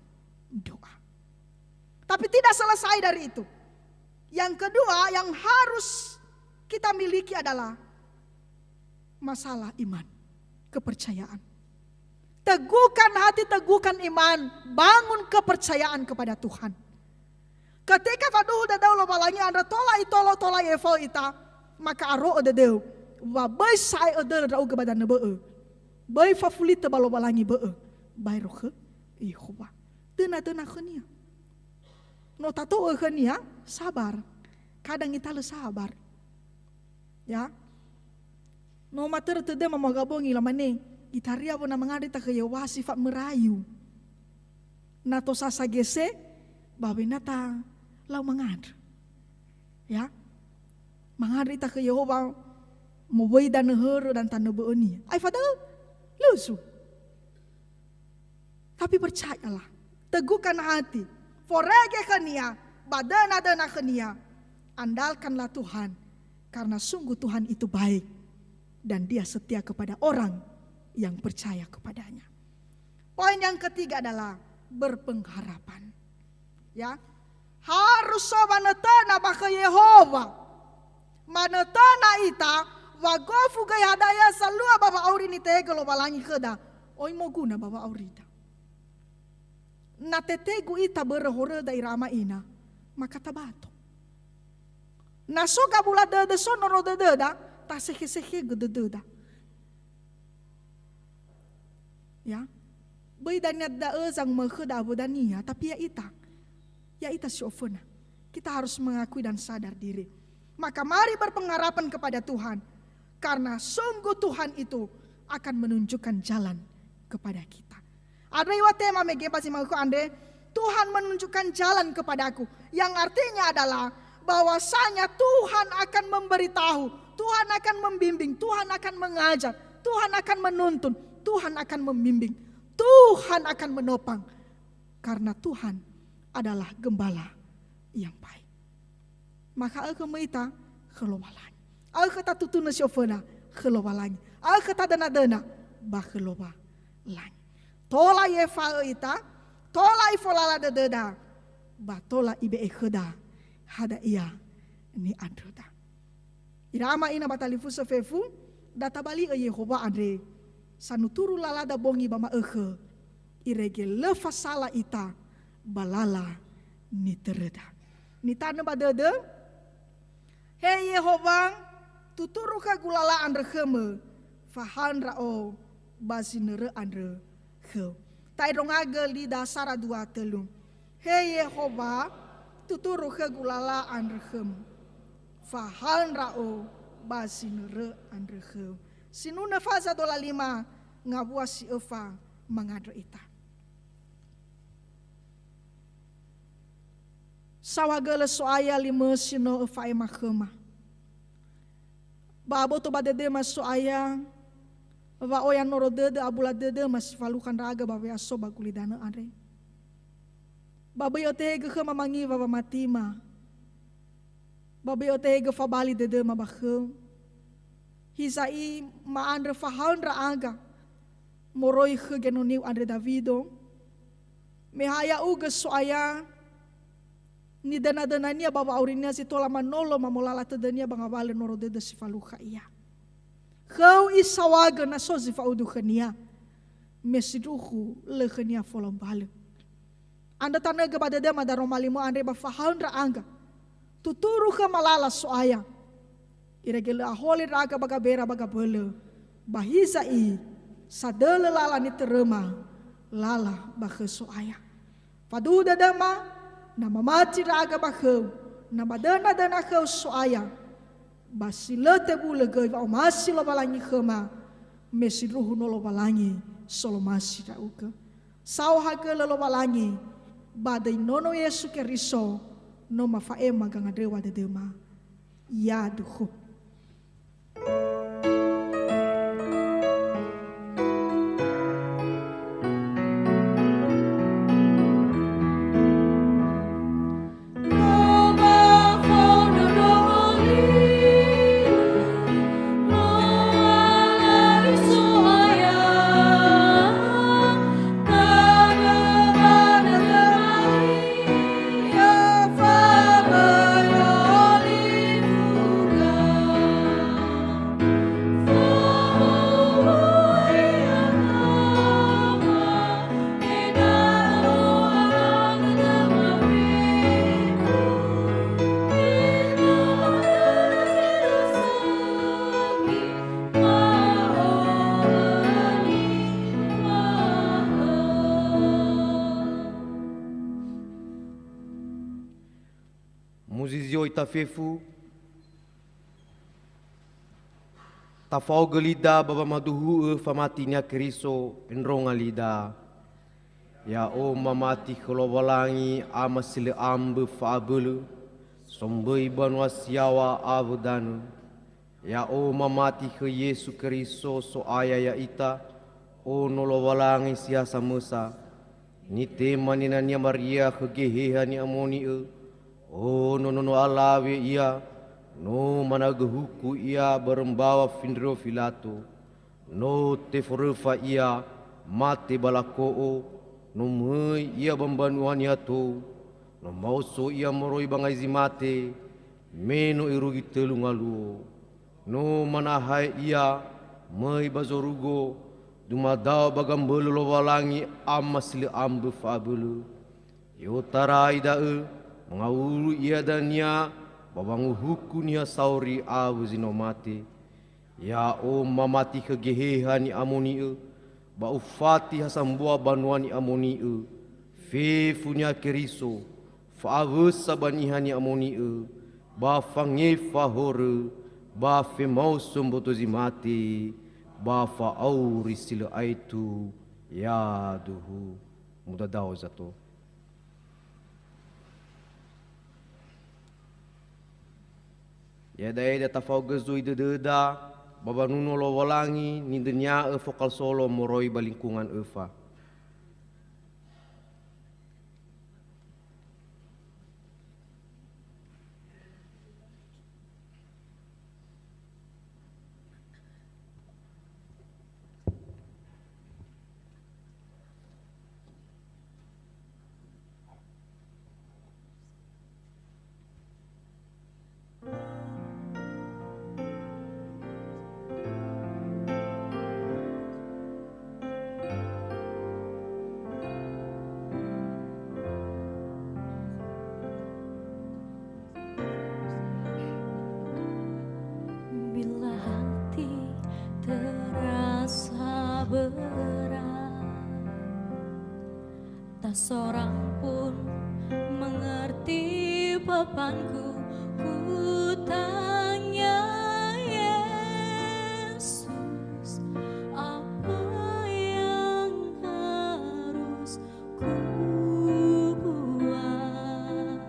doa. Tapi tidak selesai dari itu. Yang kedua yang harus kita miliki adalah masalah iman, kepercayaan. Teguhkan hati, teguhkan iman, bangun kepercayaan kepada Tuhan. Ketika faduhu dödöu Lowalangi andrö tola itolo, tola i'efa'ö ita, maka aro'ö dödöu, wa böi sa'ae ödölö ndra'ugö ba danö bö'ö. Böi fafulitö ba Lowalangi bö'ö, baero khö Yehowa. Döna-döna khönia. No tato'ö khönia, sabar. Kadang ita lö sabar. Ya. No matörö tödöma maga bongi, lamane, itaria wö na mangandrö ita khö Yehowa sifat merayu. Na tosasa gese, ba wena ta lau mangandrö. Ya. Mangandrö ita khö Yehowa, mowöi danö hörö dan tanö bö'önia. Aefa da'ö, lö so. Tapi percayalah, teguhkan hati, forege khönia, ba döna-döna khönia, andalkanlah Tuhan, karena sungguh Tuhan itu baik, dan Dia setia kepada orang yang percaya kepada-Nya. Poin yang ketiga adalah berpengharapan. Ya, harus so wanötöna ba khö Yehowa. Manötöna ita, wa gofu göi hadia zalua ba wa'auri nitehegö Lowalangi khöda, oi moguna ba wa'aurida. Na tetegu ita börö horöda ira ama ina, maka tabato. Na so gabula dödö, so noro dödöda, tasekhe-sekhegö dödöda. Ya. Böi dania da'ö zangumaökhöda awö dania, tapi ya'ita. Ya'ita si oföna. Kita harus mengakui dan sadar diri. Maka mari berpengharapan kepada Tuhan. Karena sungguh Tuhan itu akan menunjukkan jalan kepada kita. Andrö iŵa'ö tema mege ba zi ma'ökhö andre, Tuhan menunjukkan jalan kepadaku. Yang artinya adalah bahwasanya Tuhan akan memberitahu, Tuhan akan membimbing, Tuhan akan mengajar, Tuhan akan menuntun, Tuhan akan membimbing, Tuhan akan menopang. Karena Tuhan adalah gembala yang baik. Maka aekhö möi ita khö Lowalangi. Aekhö tatutunö si oföna khö Lowalangi. Aekhö tadöna-döna ba khö Lowalangi. Tola i'efa'ö ita, tola ifolala dödöda, ba tola ibe'e khöda hadia ni'andröda. Ira ama ina ba talifusö fefu, da tabali'ö Yehowa andre, sanuturu lalada bongi ba ma'ökhö, irege lö fasala ita ba lala nitöröda. Nitanö ba dödö, He Yehowa, tuturu khögu lala andrö khömö, fahaö ndra'o ba zinörö andrö khöu. Ta'endrongagö lida sara dua tölu. He Yehowa, tuturu khögu lala andrö khömö, fahaö ndra'o ba zinörö andrö khöu. Sinunö faza dola lima ngawua si öfa mangandrö ita. Saohagölö So'aya limö si no öfa'ema khöma. Ba aboto ba dödöma So'aya, wa oya noro dödö abula dödöma si falukha ndra'aga ba we'aso ba gulidanö andre. Ba böi ötehegö khöma mangiwa wamatima. Ba böi ötehegö fabali dödöma ba khöu. Hiza'i ma'andrö fahaö ndra'aga moroi khö genoniu andre Dawido. Me ha ya'ugö So'aya, nidönadönania ba wa'aurinia zi tola manolo mamolala tödönia ba ngawalö noro dödö si falukha ia. Khöu isaohagö na so zi fa'udu khönia, me sindruhu lö khönia folau mbalö. Andrö tanögö ba dödöma daroma limö andre ba fahaö ndra'aga. Tuturu khöma lala So'aya. Irege lö aholi ndra'aga ba gabera ba gabölö. Ba hiza'i, sadölö lala nitöröma, lala ba khö So'aya. Faduhu dödöma, na mamati ndra'aga ba khöu, na ba dönadöna khöu So'aya, ba si lö tebulö göi wa'omasi Lowalangi khöma, me sindruhu no Lowalangi solomasi ndra'ugö. Saohagölö Lowalangi, ba döi Nono Yesu Keriso, no mafa'ema gangandröwa dödöma. Yaduhu. Muzizioi tafefu, tafaogö lida ba wamaduhu'ö famatinia Keriso endronga lida. Ya'o mamati khö Lowalangi Ama si lö ambö fa'abölö, somböi banua si yaŵa awö danö. Ya'o mamati khö Yesu Keriso So'aya ya'ita, Ono Lowalangi si ha samösa. Nitema ninania Maria khö Geheha Ni'amoni'ö, ono nono alawe ia, no managö huku ia börö mbaŵa findröö Filato. No teforöfa ia, mate ba lako'o, no möi ia ba mbanua niha tou, no maoso ia moroi ba ngai zi mate, me no irugi tölu ngaluo. No manahae ia, möi ba zorugo, dumadao ba gambölö Lowalangi Ama si lö ambö fa'abölö. I'otarai da'ö, mangawuli ia dania ba wanguhuku niha saori awö zi no mate. Ya'o mamati khö Geheha Ni'amoni'ö, ba ufati ha sambua banua Ni'amoni'ö, fefu-Nia Keriso, fa'awösa ba Niha Ni'amoni'ö, ba fangefa horö, ba femaoso mboto zi mate, ba fa'auri si lö aetu. Yaduhu. Mudadao zato. Ya'e da'e da tafaogö zui dödöda ba wanuno Lowalangi nidönia'ö fokal solo moroi ba lingkungan öfa. berat. Tak seorang pun mengerti bebanku. Ku tanya Yesus, apa yang harus ku buat?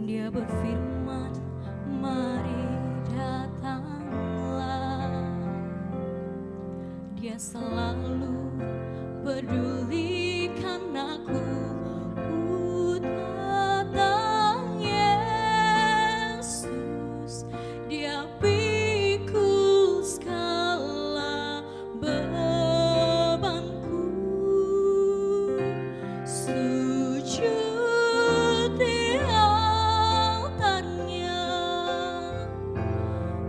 Dia berfirman, "Mari datanglah." Dia selalu pedulikan aku. Ku datang, Yesus, Dia pikul segala bebanku. Sujud di altarnya,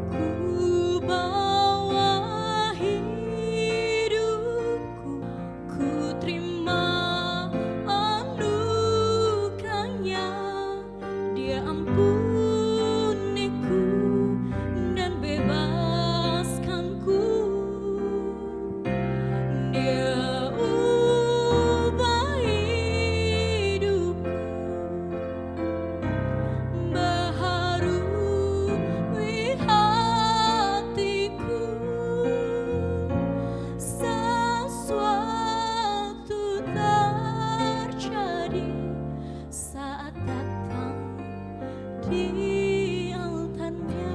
ku bawa hidupku, ku terima anugerahnya. Dia ampuniku dan bebaskanku. Dia ubah hidupku, baharui hatiku. Sesuatu terjadi saat datang di altarnya.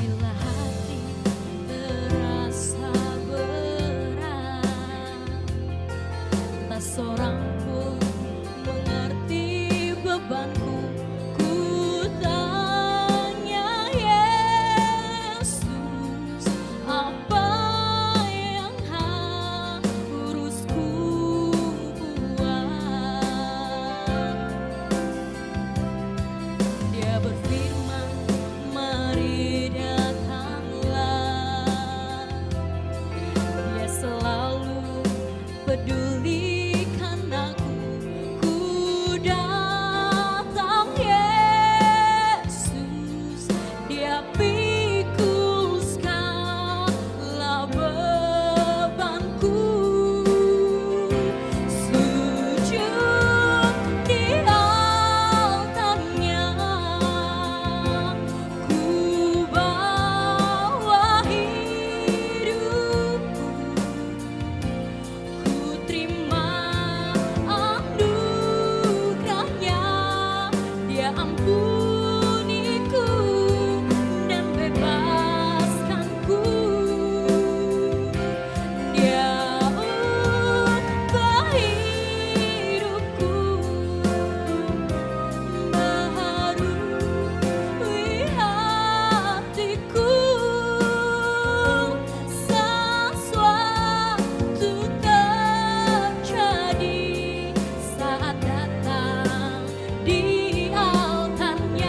Bila hati terasa berat, tak seorang pun mengerti bebanku. Ku tanya Yesus, apa yang harus ku buat? Dia berfirman, "Mari datanglah." Dia selalu pedulikan aku. Ku datang, Yesus, Dia pikul segala bebanku. Sujud di altarnya, ku bawa hidupku. Ku terima anugerahnya, Dia ampuniku dan bebaskanku. Dia ubah hidupku, baharui hatiku. Sesuatu terjadi saat datang di altarnya.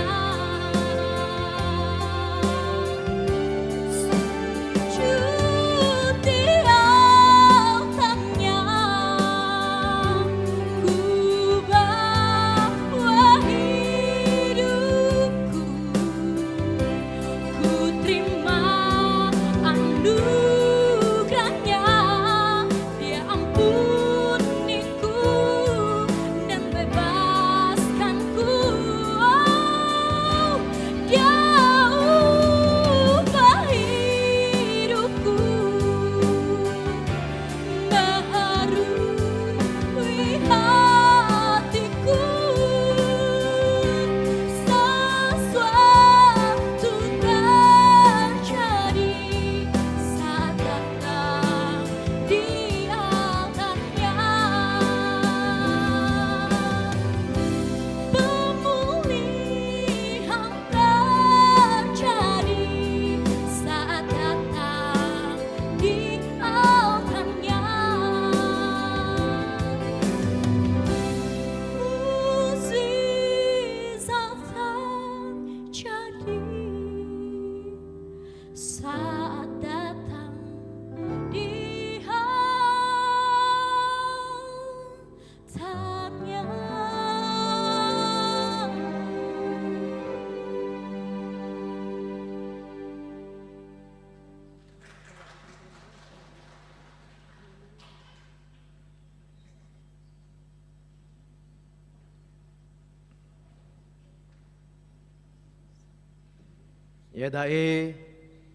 Iada'e,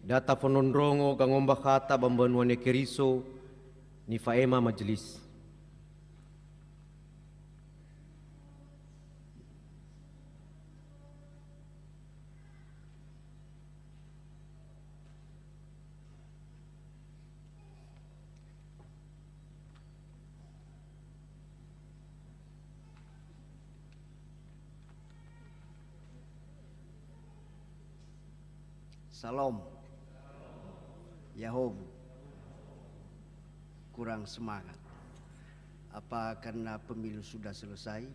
da tafondrondrongo gangombakhata ba mbanua Niha Keriso nifa'ema majelis. Salom. Yahowu. Kurang semangat. Apa karena pemilu sudah selesai?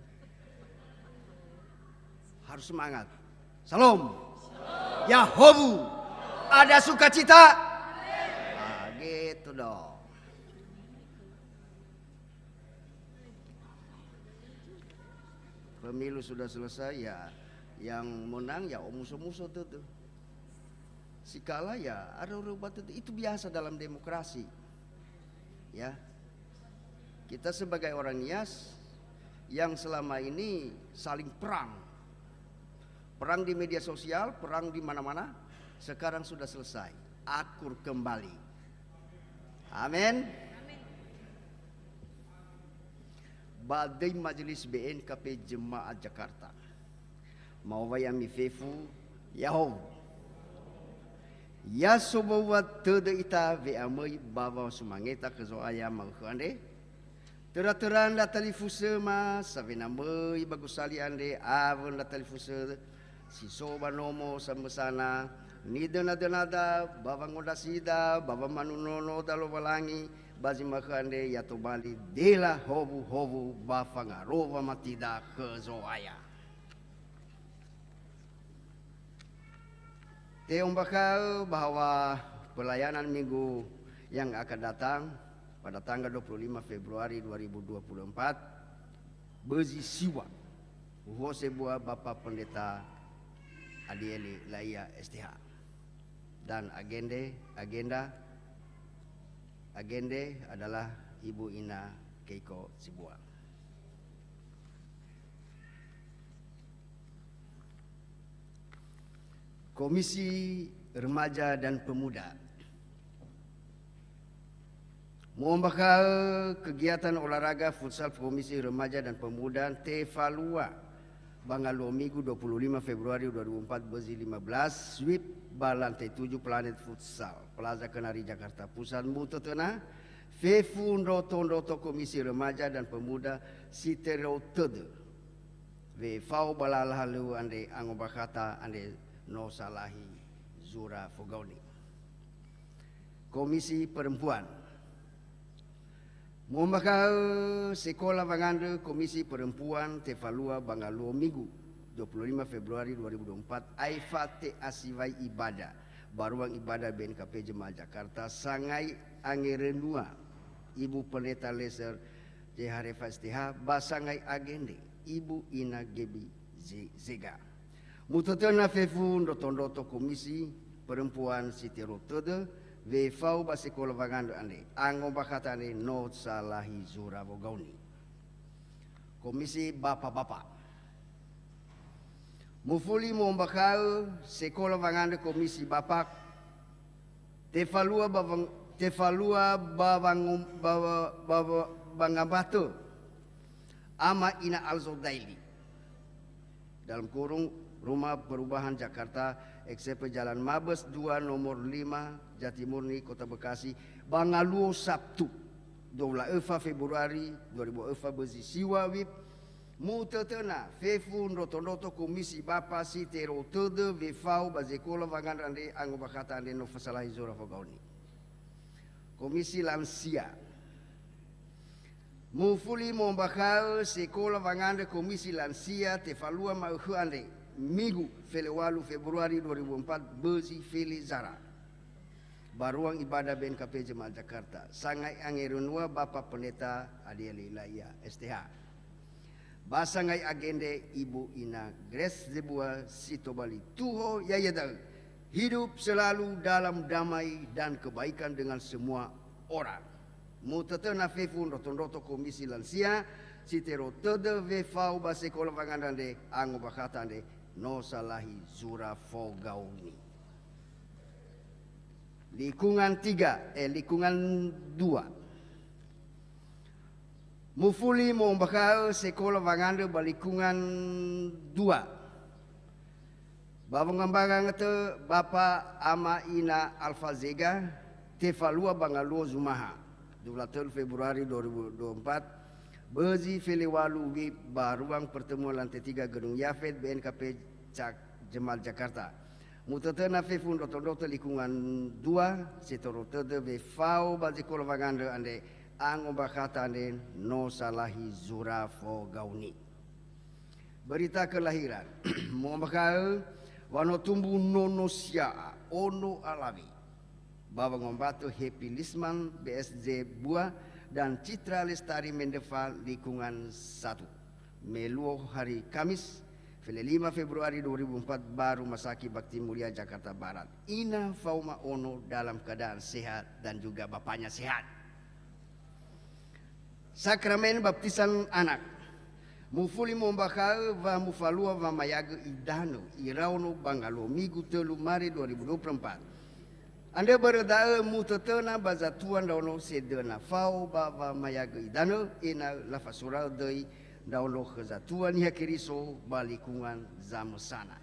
Harus semangat. Salom. Yahowu. Ada sukacita? Ah, gitu dong. Pemilu sudah selesai, ya, yang menang ya omuso-muso tuh, tuh. Si kalah ya areu-reu batu tuh. Itu biasa dalam demokrasi. Ya. Kita sebagai orang Nias yang selama ini saling perang. Perang di media sosial, perang di mana-mana, sekarang sudah selesai. Akur kembali. Amin. Ba döi Majelis B N K P Jemaat Jakarta. Ma'owai ami fefu, yahowu. Ya sobua tödö ita we'amöi ba wa'osumangeta khö Zo'aya ma'ökhö andre. Töra-töra ndra talifusöma, sawena möi ba gosali andre awö ndra talifusö si so ba nomo samösana, nidöna-dönada ba wangondrasida ba wamanunonoda Lowalangi, ba zi ma'ökhö andre ya tobali dela howuhowu ba fangarowa matida khö Zo'aya. Te'ombakha'ö bahwa pelayanan minggu yang akan datang pada tanggal dua puluh lima Februari dua ribu dua puluh empat, bözi siwa, uho sebua Bapa Pendeta Adiele Laia S T H. Dan agende, agenda, agende adalah Ibu Ina Keiko Sibuan. Komisi Remaja dan Pemuda. Mu'ombakha'ö kegiatan olahraga futsal Komisi Remaja dan Pemuda tefalua ba ngaluo Migu dua puluh lima Februari dua ribu empat bözi lima belas, sweep ba lantai tujuh Planet Futsal, Plaza Kenari, Jakarta Pusat, mutötöna fefu ndroto-ndroto Komisi Remaja dan Pemuda si terou tödö. Wefao ba lala halöŵö andre angombakhata andre no salahi zura fogaoni. Komisi Perempuan. Mu'ombakha'ö sekola wangandrö Komisi Perempuan tefalua ba ngaluo Migu, dua puluh lima Februari dua ribu dua puluh empat, aefa te'asiwai ibada ba ruang ibada B N K P Jemaat Jakarta, sangai angerönua Ibu Pendeta Leser Jeharefa S T H, ba sangai agende Ibu Ina Gebi Ze-, Zega. Mutötöna fefu ndroto-ndroto Komisi Perempuan si terou tödö, wefao ba sekola wangandrö andre, angombakhata andre no salahi zura wogaoni. Komisi Bapa-Bapa. Mufuli mu'ombakha'ö sekola wangandrö Komisi Bapa, tefalua ba wang-, tefalua ba wangom-, ba, ba, ba, ba, ba ngambatö Ama Ina Alzo Daily. Dalam kurung, Rumah Perubahan Jakarta, X F Jalan Mabes dua nomor lima, Jatimurni, Kota Bekasi, ba ngaluo Sabtu, dua puluh öfa Februari dua ribu öfa bözi siwa, wib, mutötöna fefu ndroto-ndroto Komisi Bapa si terou tödö wefao ba sekola wangandrö andre angombakhata andre no fasalahi zura fogaoni. Komisi Lansia. Mufuli mu'ombakha'ö sekola wangandrö Komisi Lansia tefalua ma'ökhö andre, Migu, fele walu Februari dua ribu empat, bözi fele zara. Ba ruang ibadah B N K P Jemaat Jakarta, sangai angerönua Bapa Pendeta Adiele Laia S T H. Ba sangai agende Ibu Ina Grace Zebua si tobali tuho, yaiya da'ö, hidup selalu dalam damai dan kebaikan dengan semua orang. Mutötöna fefu ndroto-ndroto Komisi Lansia si terou tödö wefao ba sekola wangandrö andre, angombakhata andre, no salahi zura fogaoni. Likungan tiga, eh, likungan dua. Mufuli mo'ombakha'ö sekola wangandrö ba likungan dua. Ba wangambanga nga'ötö Bapa Ama Ina Alfa Zega, tefalua ba ngaluo Zumaha, dua puluh telu Februari dua ribu dua puluh empat, bözi felewalu wib ba ruang pertemuan lantai tiga Gedung Yafet B N K P Cak Jemal Jakarta. Mutötöna fefu ndroto-ndroto likungan dua, setoro tödö wefao ba zekola wangandrö andre, angombakhata andre no salahi zura fogaoni. Berita kelahiran. Mo'ombakha'ö wa no tumbu nono sia'a, ono alawe. Ba wangombatö Happy Lisman B S J Bua dan Citra Lestari Mendefa likungan satu. Meluo hari Kamis, fele lima Februari dua ribu empat, ba Rumah Sakit Bakti Mulia Jakarta Barat. Ina faoma ono dalam keadaan sehat dan juga bapaknya sehat. Sakramen baptisan anak. Mufuli mo'ombakha'ö wa mufalua wamayagö idanö, iraono ba ngaluo Migu tölu Mare dua ribu dua puluh empat. Andrö börö da'ö mutötöna ba zatua ndraono sedöna fao ba wamayagö idanö, ena'ö lafasura'ö döi ndraono khö zatua Niha Keriso ba likungan zamösana.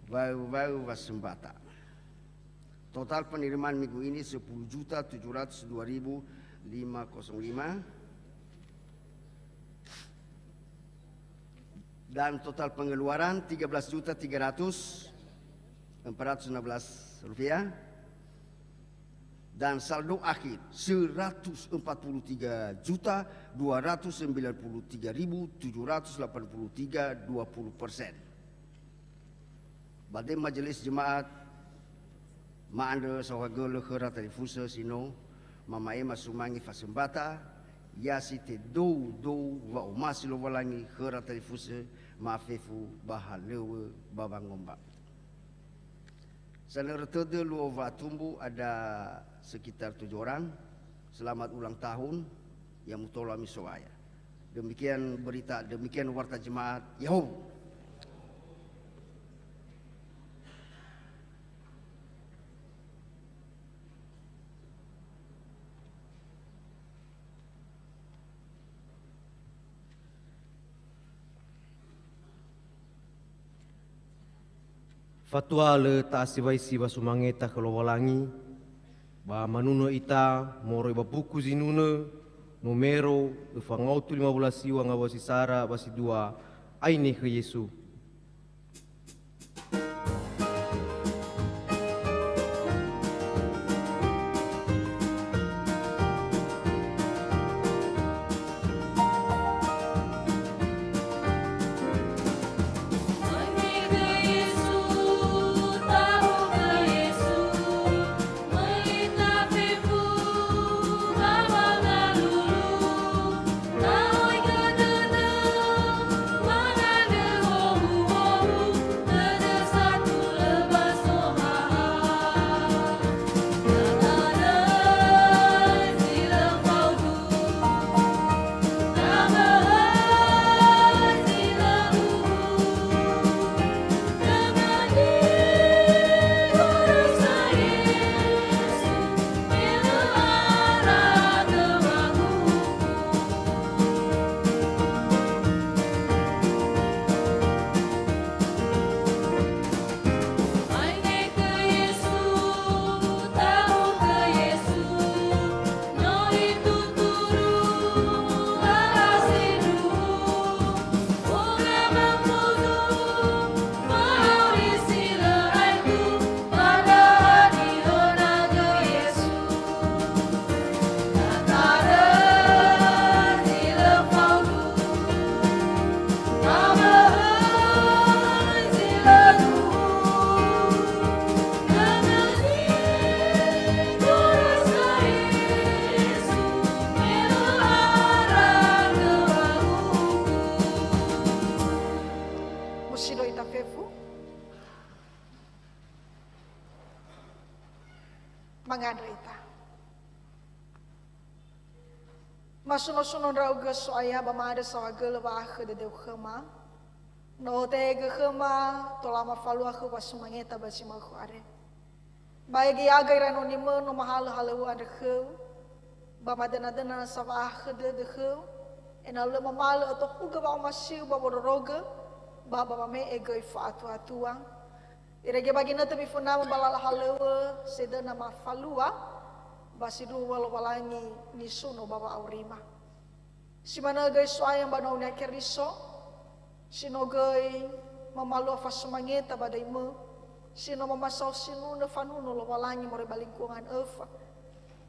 Waö-waö wasömbata. Total penerimaan minggu ini sepuluh juta tujuh ratus dua ribu lima kosong lima. Dan total pengeluaran tiga belas juta tiga ratus empat ratus enam belas rupiah. Dan saldo akhir seratus empat puluh tiga juta dua ratus sembilan puluh tiga ribu tujuh ratus delapan puluh tiga, dua puluh persen. Ba da'ö majelis jemaat, ma'andrö saohagölö khöra talifusö si no mama'ema sumange fasömbata, ya si tedou-dou wa'omasi Lowalangi khöra talifusö ma'afefu ba halöŵö ba wangomba. Sanörö tödö luo wa'atumbu, ada sekitar tujuh orang, selamat ulang tahun, ya mutola misoaya. Demikian berita, demikian warta jemaat. Yahoo. Fatua lö ta'asiwaisi wasumangeta khö Lowalangi, ba manunö ita moroi ba buku zinunö, nomero öfa ngaotu lima belas siwa ngawua si sara ba si dua, aine khö Yesu. Musi do ita fefu. Mangandrö ita. Masuno-suno ndra'ugö So'aya ba ma'andrö saohagölö wa'akhö dödöu khöma. No tehegö khöma tola mafalua khöu ba sumangeta ba zi ma'ökhö andre. Ba hege ya'aga ira enonimö no mahalö halöŵö andrö khöu, ba madönadöna nasa wa'ahakhö dödö khöu, ena'ö lö mamalö ötokhugö wa'omasiu ba wondrorogö, ba ba wame'e göi fa'atuatua. Irege ba ginötö mifönamö ba lala halöŵö sedöna mafalua, ba sindruhu wa Lowalangi nisuno ba wa'aurima. Si manö göi So'aya mbanua-Nia Keriso, si no göi mamalua fasumangeta ba döimö, si no mamasao sinunö fanuno Lowalangi moroi ba lingkungan öfa.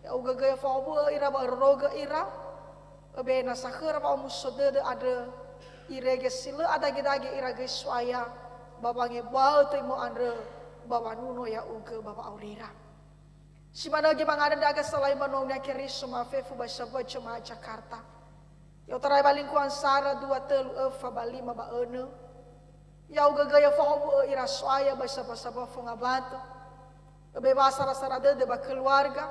Ya'ugö göi fahowu'ö ira ba örörogö ira, öbe nasa khöra wa'omuso dödö andrö, irege si lö adagedage ira göi So'aya, ba wangebua'ö töimö andrö, ba wanuno ya'ugö ba wa'aurira. Si manö göi mangandrö ndra'aga salai mbanua-Nia Keriso mafefu ba sambua Jemaat Jakarta. I'otarai ba lingkungan sara dua tölu öfa ba lima ba önö. Ya'ugö göi fahowu'ö ira So'aya ba sambua-sambua fungawatö. Öbe wa'asara-sara dödö ba keluarga.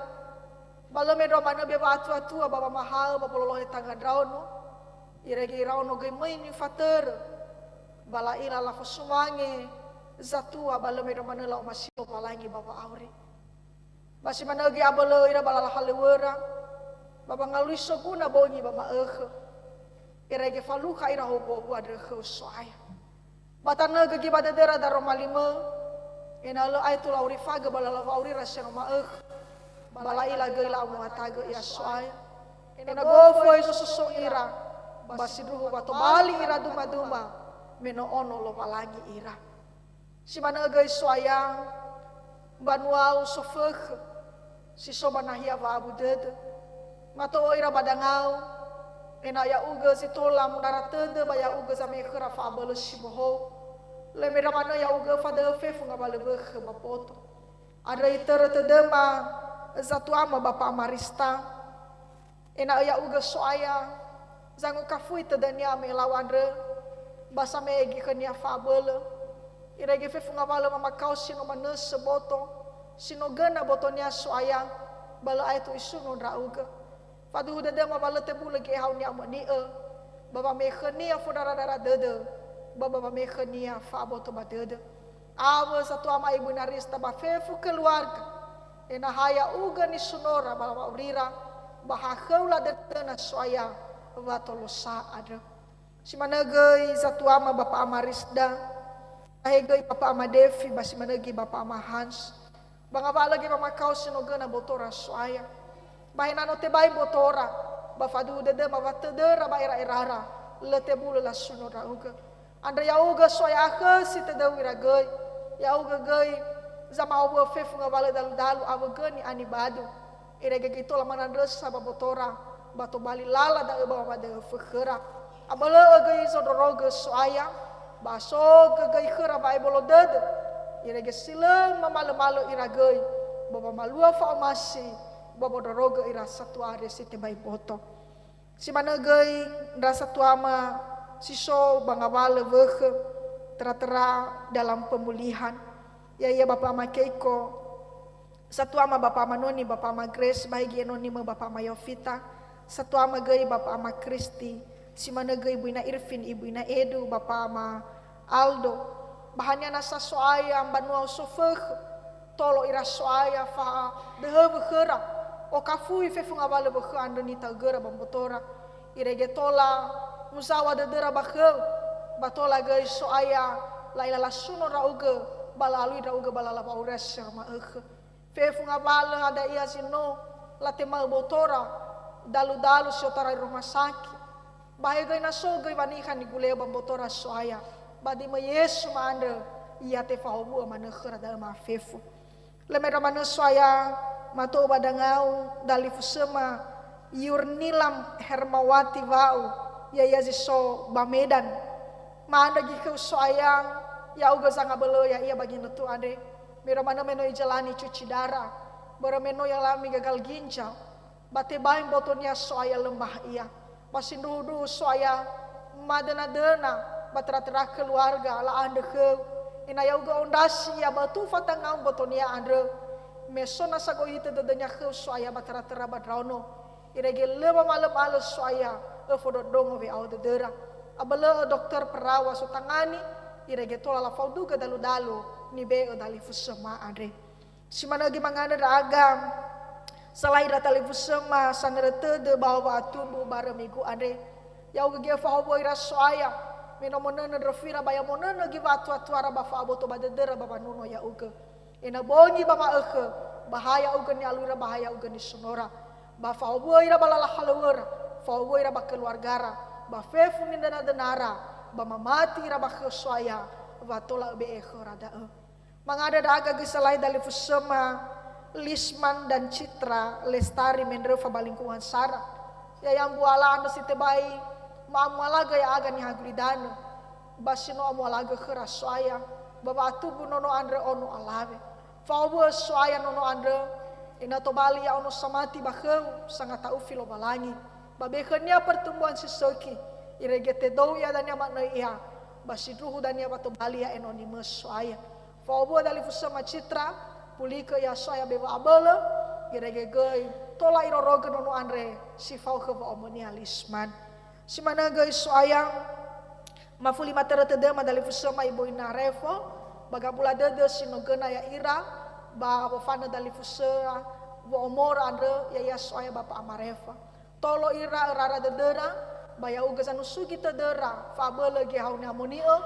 Ba lö mendrua manö be wa'atuatua ba wamahaö ba wololohe tanga ndraono. Irege iraono göi möi nifatörö. Ba la'ila lafosumange zatua ba lö mendrua manö la'omasi Lowalangi ba wa'auri. Ba si manö göi abölö ira ba lala halöŵöra, ba wangalui soguna bongi ba ma'ökhö. Irege falukha ira howu'ö andrö khöu So'aya. Ba tanögö göi ba dödöra daroma limö, ena'ö lö aetu la'orifagö ba lala wa'aurira si no ma'ökhö. Ba la'ila göi la'amuatagö ia So'aya. Ena'ö gofu oi sososo ira, ba sindruhu wa tobali ira duma-duma, me no ono Lowalangi ira. Si manö göi So'aya, mbanuau sofökhö, si so ba nahia wa'abu dödö. Mato'ö ira ba dangau, ena'ö ya'ugö zi tola munara tödö ba ya'ugö zame'e khöra fa'abölö si bohou. Lö mendrua manö ya'ugö fadöhö fefu ngawalö wökhö ba mboto. Andrö itörö tödöma zatuama ba pa'amarista. Ena'ö ya'ugö So'aya, zangokafui tödönia me lau andrö, ba same'e göi khönia fa'abölö. Irege fefu ngawalö mamakao si no manösö boto, si no göna botonia So'aya, ba lö aetu isuno ndra'ugö. Faduhu dödöma wa lö tebulö göi hau ni'amoni'ö, ba wame'e khönia fondrara-ndrara dödö, ba ba wame'e khönia fa'aboto ba dödö. Awö zatuama ibu narista ba fefu keluarga, ena'ö ha ya'ugö nisunora ba wa'aurira, ba ha khöu ladödöna So'aya watolosa andrö. Si manö göi zatuama ba pa'amarisda, ba he göi ba pa'amadefi, ba si manö göi ba pa'amahans, ba ngawalö göi wamakao si no göna botora So'aya. Ba he na no tebai botora, ba faduhu dödöma wa tödöra ba era'erara, lö tebulö lasuno ndra'ugö. Andrö ya'ugö So'aya akhösi tödöu ira göi, ya'ugö göi zamahowu'ö fefu ngawalö dalu-dalu awö göi ni'anibadu. Irege göi tola manandrösa ba botora, ba tobali lala da'ö ba wamadöhö fökhöra. Abölö'ö göi zondrorogö So'aya, ba asogö göi khöra wa'ebolo dödö. Irege si lö mamalö-malö ira göi, ba wamalua fa'omasi, ba wondrorogö ira satua andre si tebai boto. Si manö göi ndra satuama si so ba ngawalö wökhö, töra-töra dalam pemulihan. Ya'ia ba pa'ama Keiko, satuama ba pa'ama Noni, ba pa'ama Grace, ba he göi enonimö ba pa'ama Yovita, satuama göi ba pa'ama Kristi, si manö göi ibu ina Irvin, ibu ina Edu, ba pa'ama Aldo. Ba haniha nasa So'aya mbanua sofökhö, tolo ira So'aya fadöhö wökhöra, okafui fefu ngawalö wökhö andrö nitaögöra ba mbotora. Irege tola muzaŵa dödöra ba khöu, ba tola göi So'aya la'ila lasuno ndra'ugö, ba la'alui ndra'ugö ba lala wa'aurira si ma'ökhö. Fefu ngawalö hadia ia zi no latema'ö botora, dalu-dalu si otarai rumah sakit. Ba he göi na so göi waniha niguleo ba mbotora So'aya, ba dimö Yesu ma'andrö, ia tefahowu'ö manö khöra da'ö mafefu. Lö mendrua manö So'aya, mato'ö ba dangau, dalifusöma Yurnilam Hermawati Wa'u, ya'ia zi so ba Medan. Ma'andrö göi khöu So'aya, ya'ugö zangabölö ya'ia ba ginötö andre. Mendrua manö me no ijalani cuci darah, börö me no i'alami gagal ginjal. Ba tebai mbotonia So'aya lö mbaha ia. Ba sindruhu-ndruhu So'aya, madöna-döna, ba töra-töra keluarga, la'andrö khöu. Ena'ö ya'ugö ondrasi ia ba tufa tangau mbotonia andrö. Me so nasa gohitö dödönia khöu So'aya ba töra-töra ba ndraono. Irege lö mamalö-malö So'aya, öfondrondrongo we'ao dödöra. Abölö'ö dokter perawat so tangani, irege tola lafaudugö dalu-dalu nibe'e dalifusöma andre. Si manö göi mangandrö ndra'aga, salahi ndra talifusöma sanörö tödö ba wa'atumbu barö migu andre. Ya'ugö göi öfahowu'ö ira So'aya, me no monönö ndröfira ba ya monönö göi wa'atua-tuara ba fa'aboto ba dödöra ba wanuno ya'ugö. Ena'ö bongi ba ma'ökhö, ba ha ya'ugö ni'aluira ba ha ya'ugö nisonora. Ba fahowu'ö ira ba lala halöŵöra, fahowu'ö ira ba keluargara, ba fefu nidöna-dönara, ba mamati ira ba khö So'aya, wa tola öbe'e khöra da'ö. Mangandrö ndra'aga göi salahi dalifusöma Lisman dan Citra Lestari mendröfa ba lingkungan sara. Ya'ia mbuala andrö si tebai ma'amualagö ya'aga niha gulidanö, ba si no amualagö khöra So'aya, ba wa'atumbu nono andrö ono alawe. Fahowu'ö So'aya nono andrö, ena'ö tobali ia ono samati ba khöu, sangata'ufi Lowalangi. Ba be khönia pertumbuhan si sökhi, irege tedou ia dania ma'nöi ia, ba sindruhu dania wa tobali ia enoni mö So'aya. Fahowu'ö dalifusöma Citra, pulikö ia So'aya be wa'abölö, irege göi tola irorogö nono andre si fao khö wa'omonia Lisman. Si manö göi So'aya, mafuli matörö tödöma dalifusöma ibu ina Refo, ba gabula dödö si no göna ya'ira, ba wofanö dalifusöra wo'omorö andrö, ya'ia So'aya Bapa Ama Refo. Tolo ira örara dödöra, ba ya'ugö zanusugi tödöra, fa'abölö göi hau ni'amoni'ö,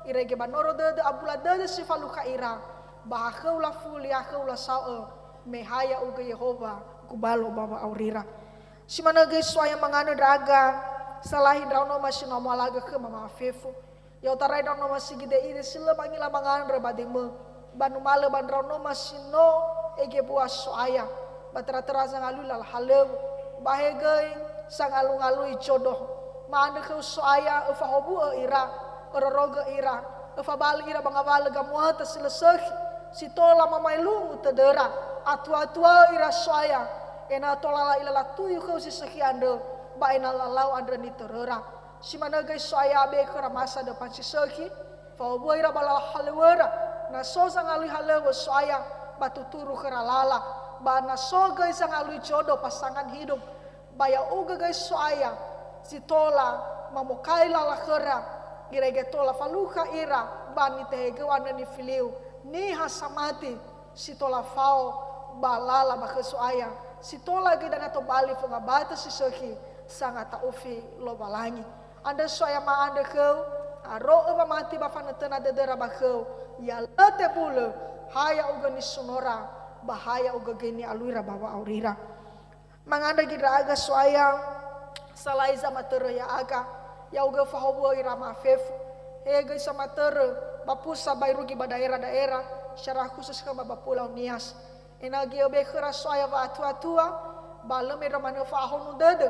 irege ba noro dödö abula dödö si falukha ira, ba ha khöu lafuli, ha khöu lasao'ö, me ha ya'ugö Yehowa, gubalo ba wa'aurira. Si manö göi So'aya mangandrö ndra'aga, salahi ndraonoma si no amualagö khöma ma'afefu. I'otarai ndraonoma si gide-ide si lö mangila mangandrö ba döimö, ba numalö ba ndraonoma si no egebua So'aya, ba töra-töra zangalui lala halöŵö, ba he göi sangalungalui jodoh. Ma'andrö khöu So'aya, öfahowu'ö ira, örorogö ira, öfabali ira ba ngawalö gamuata si lö sökhi, si tola mamaelungu tödöra, atua-tuaö ira So'aya, ena'ö tola la'ila latuyu khöu si sökhi andrö, ba ena'ö lalau andrö nitöröra. Si manö göi So'aya, be'e khöra masa döpan si sökhi, fahowu'ö ira ba lala halöŵöra, na so zangalui halöŵö So'aya, ba tuturu khöra lala, ba na so göi zangalui jodoh pasangan hidup, ba ya'ugö göi So'aya, si tola mamokai lala khöra, irege tola falukha ira, ba nitehegöu andrö nifiliu, niha samati, si tola fao ba lala ba khö So'aya, si tola göi dania tobali fo ngabatö si sökhi, sangata'ufi Lowalangi. Andrö So'aya ma'andrö khöu, aro'ö wamati ba fanötöna dödöra ba khöu, ya lö tebulö, ha ya'ugö nisonora, ba ha ya'ugö göi ni'aluira ba wa'aurira. Mangandrö göi ndra'aga So'aya, salahi zamatörö ya'aga, ya'ugö fahowu'ö ira ma'afefu. He göi samatörö ba pusat ba irugi ba daera-daera, secara khusus khöma ba Pulau Nias. Ena'ö göi öbe'e khöra So'aya wa'atua-tua, ba lö mendrua manö fa'ahonu dödö.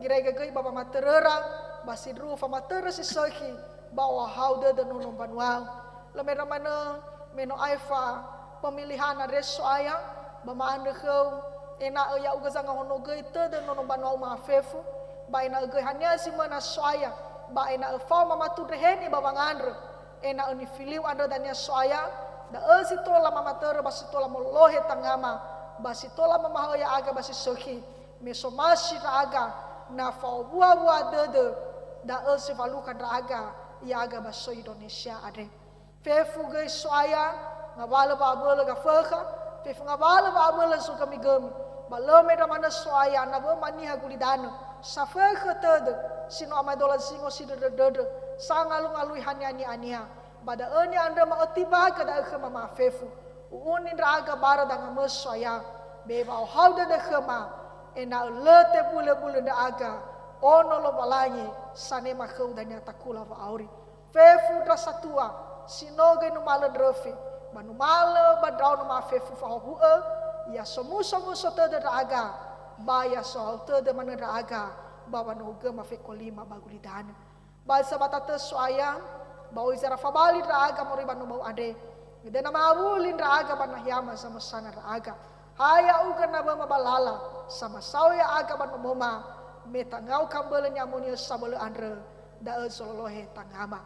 Irege göi ba wamatöröra, ba sindruhu famatörö si sökhi, ba ohahau dödö nono mbanuau. Lö mendrua manö me no aefa pemilihan andre So'aya, ba ma'andrö khöu, ena'ö ya'ugö zangahonogöi tödö nono mbanuau ma'afefu, ba ena'ö göi haniha zi möna So'aya, ba ena'ö fao mamatundreheni ba wangandrö, ena'ö nifiliu andrö dania So'aya, da'ö si tola mamatörö ba si tola molohe tangama, ba si tola mamaha'ö ya'aga ba si sökhi, me somasi ndra'aga, na fa'owua-wua dödö, da'ö si falukha ndra'aga ya'aga ba soi Indonesia andre. Fefu göi So'aya, ngawalö wa'abölö gafökha, fefu ngawalö wa'abölö zogömigömi, ba lö mendrua manö So'aya nawöma niha gulidanö, safökhö tödö, si no amaedola zingo si döndrö-döndrö, sangalungalui haniha ni'ania, ba da'ö ni'andröma ötimbagö da'ö khöma ma'afefu. U'uni ndra'aga barö dangamö So'aya, be wa'ohahau dödö khöma, ena'ö lö tebulö-bulö ndra'aga, ono Lowalangi, sanema khöu dania takula wa'auri. Fefu ndra satua, si no göi numalö ndröfi, ba numalö ba ndraono ma'afefu fahowu'ö, ya somuso-muso tödö ndra'aga, ba ya sohahau tödö manö ndra'aga, ba wanohugöma fekolima ba gulidanö. Ba sabata tö So'aya, ba oi zara fabali ndra'aga moroi ba nomou andre. Gödöna ma'awuli ndra'aga ba nahiama zamösana ndra'aga. Ha ya'ugö nawöma ba lala, samasao ya'aga ba nomoma, me tangau kambölö ni'amoni'ö sabölö andrö, da'ö zololohe tangama.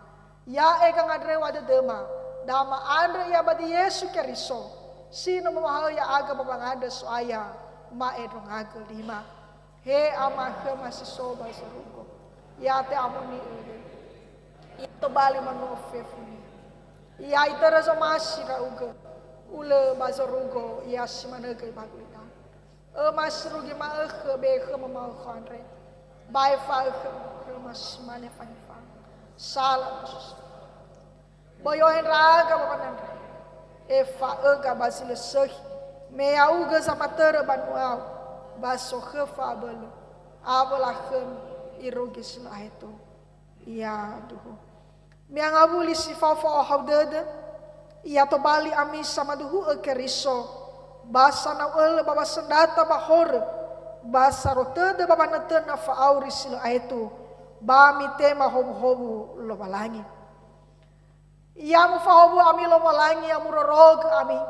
Ya'e gangandröwa dödöma, da ma'andrö ia ba di Yesu Keriso, si no momahaö ya'aga ba wangandrö So'aya, ma'endrongagö lima. He Ama khöma si so ba zorugo, ya te'amoni'ö. Ia tobali manuo fefu-Nia. Ia itörö zomasi ndra'ugö, ulö ba zorugo, ia si manö göi ba gulidanö. Öma si rugi ma'ökhö be khöma ma'ökhö andre, ba efa'ökhö khöma si mane fangefa. Sala ba susu. Böi ohe ndra'aga ba wanandra. Efa'öga ba zi lö sökhi, me ya'ugö zamatörö banuau, ba sokhö fa'abölö, awö lakhömi irugi si lö aetu. Yaduhu. Mi'angawuli si fao fa'ohahau dödö, ia tobali ami samaduhu'ö Keriso, ba sanau ölö ba wasöndrata ba horö, ba saro tödö ba wanötöna fa'auri si lö aetu, ba mitema howuhowu Lowalangi. Ya mufahowu ami Lowalangi, ya murorogö ami,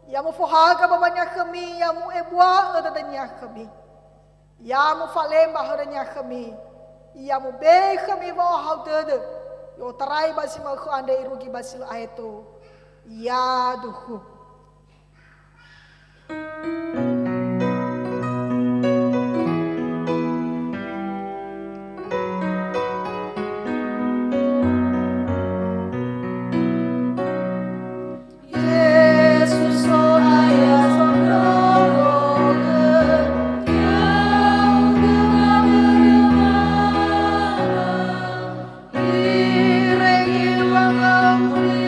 ya mufohaga bawa-Nia khömi, ya mu'ebua'ö dödö-Nia khömi. Ya mufalemba hörö-Nia khömi, ya mubei khömi wa'ohahau dödö, i'otarai ba zi ma'ökhö andre irugi ba zi lö aetu. Yaduhu. Yesu So'aya zondrorogö, ya'ugö ngawöröma. Irege wangawulimö,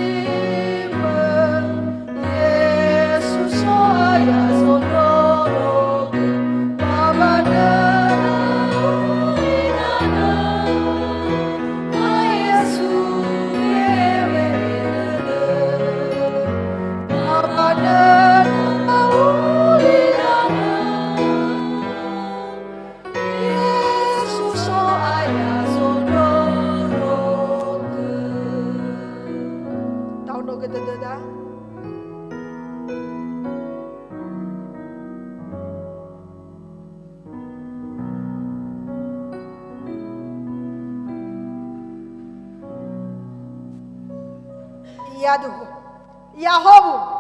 Yesu So'aya zondrorogö, ba wanöna ulinana. Taono gödödöda. Yaduhu. Yahowu.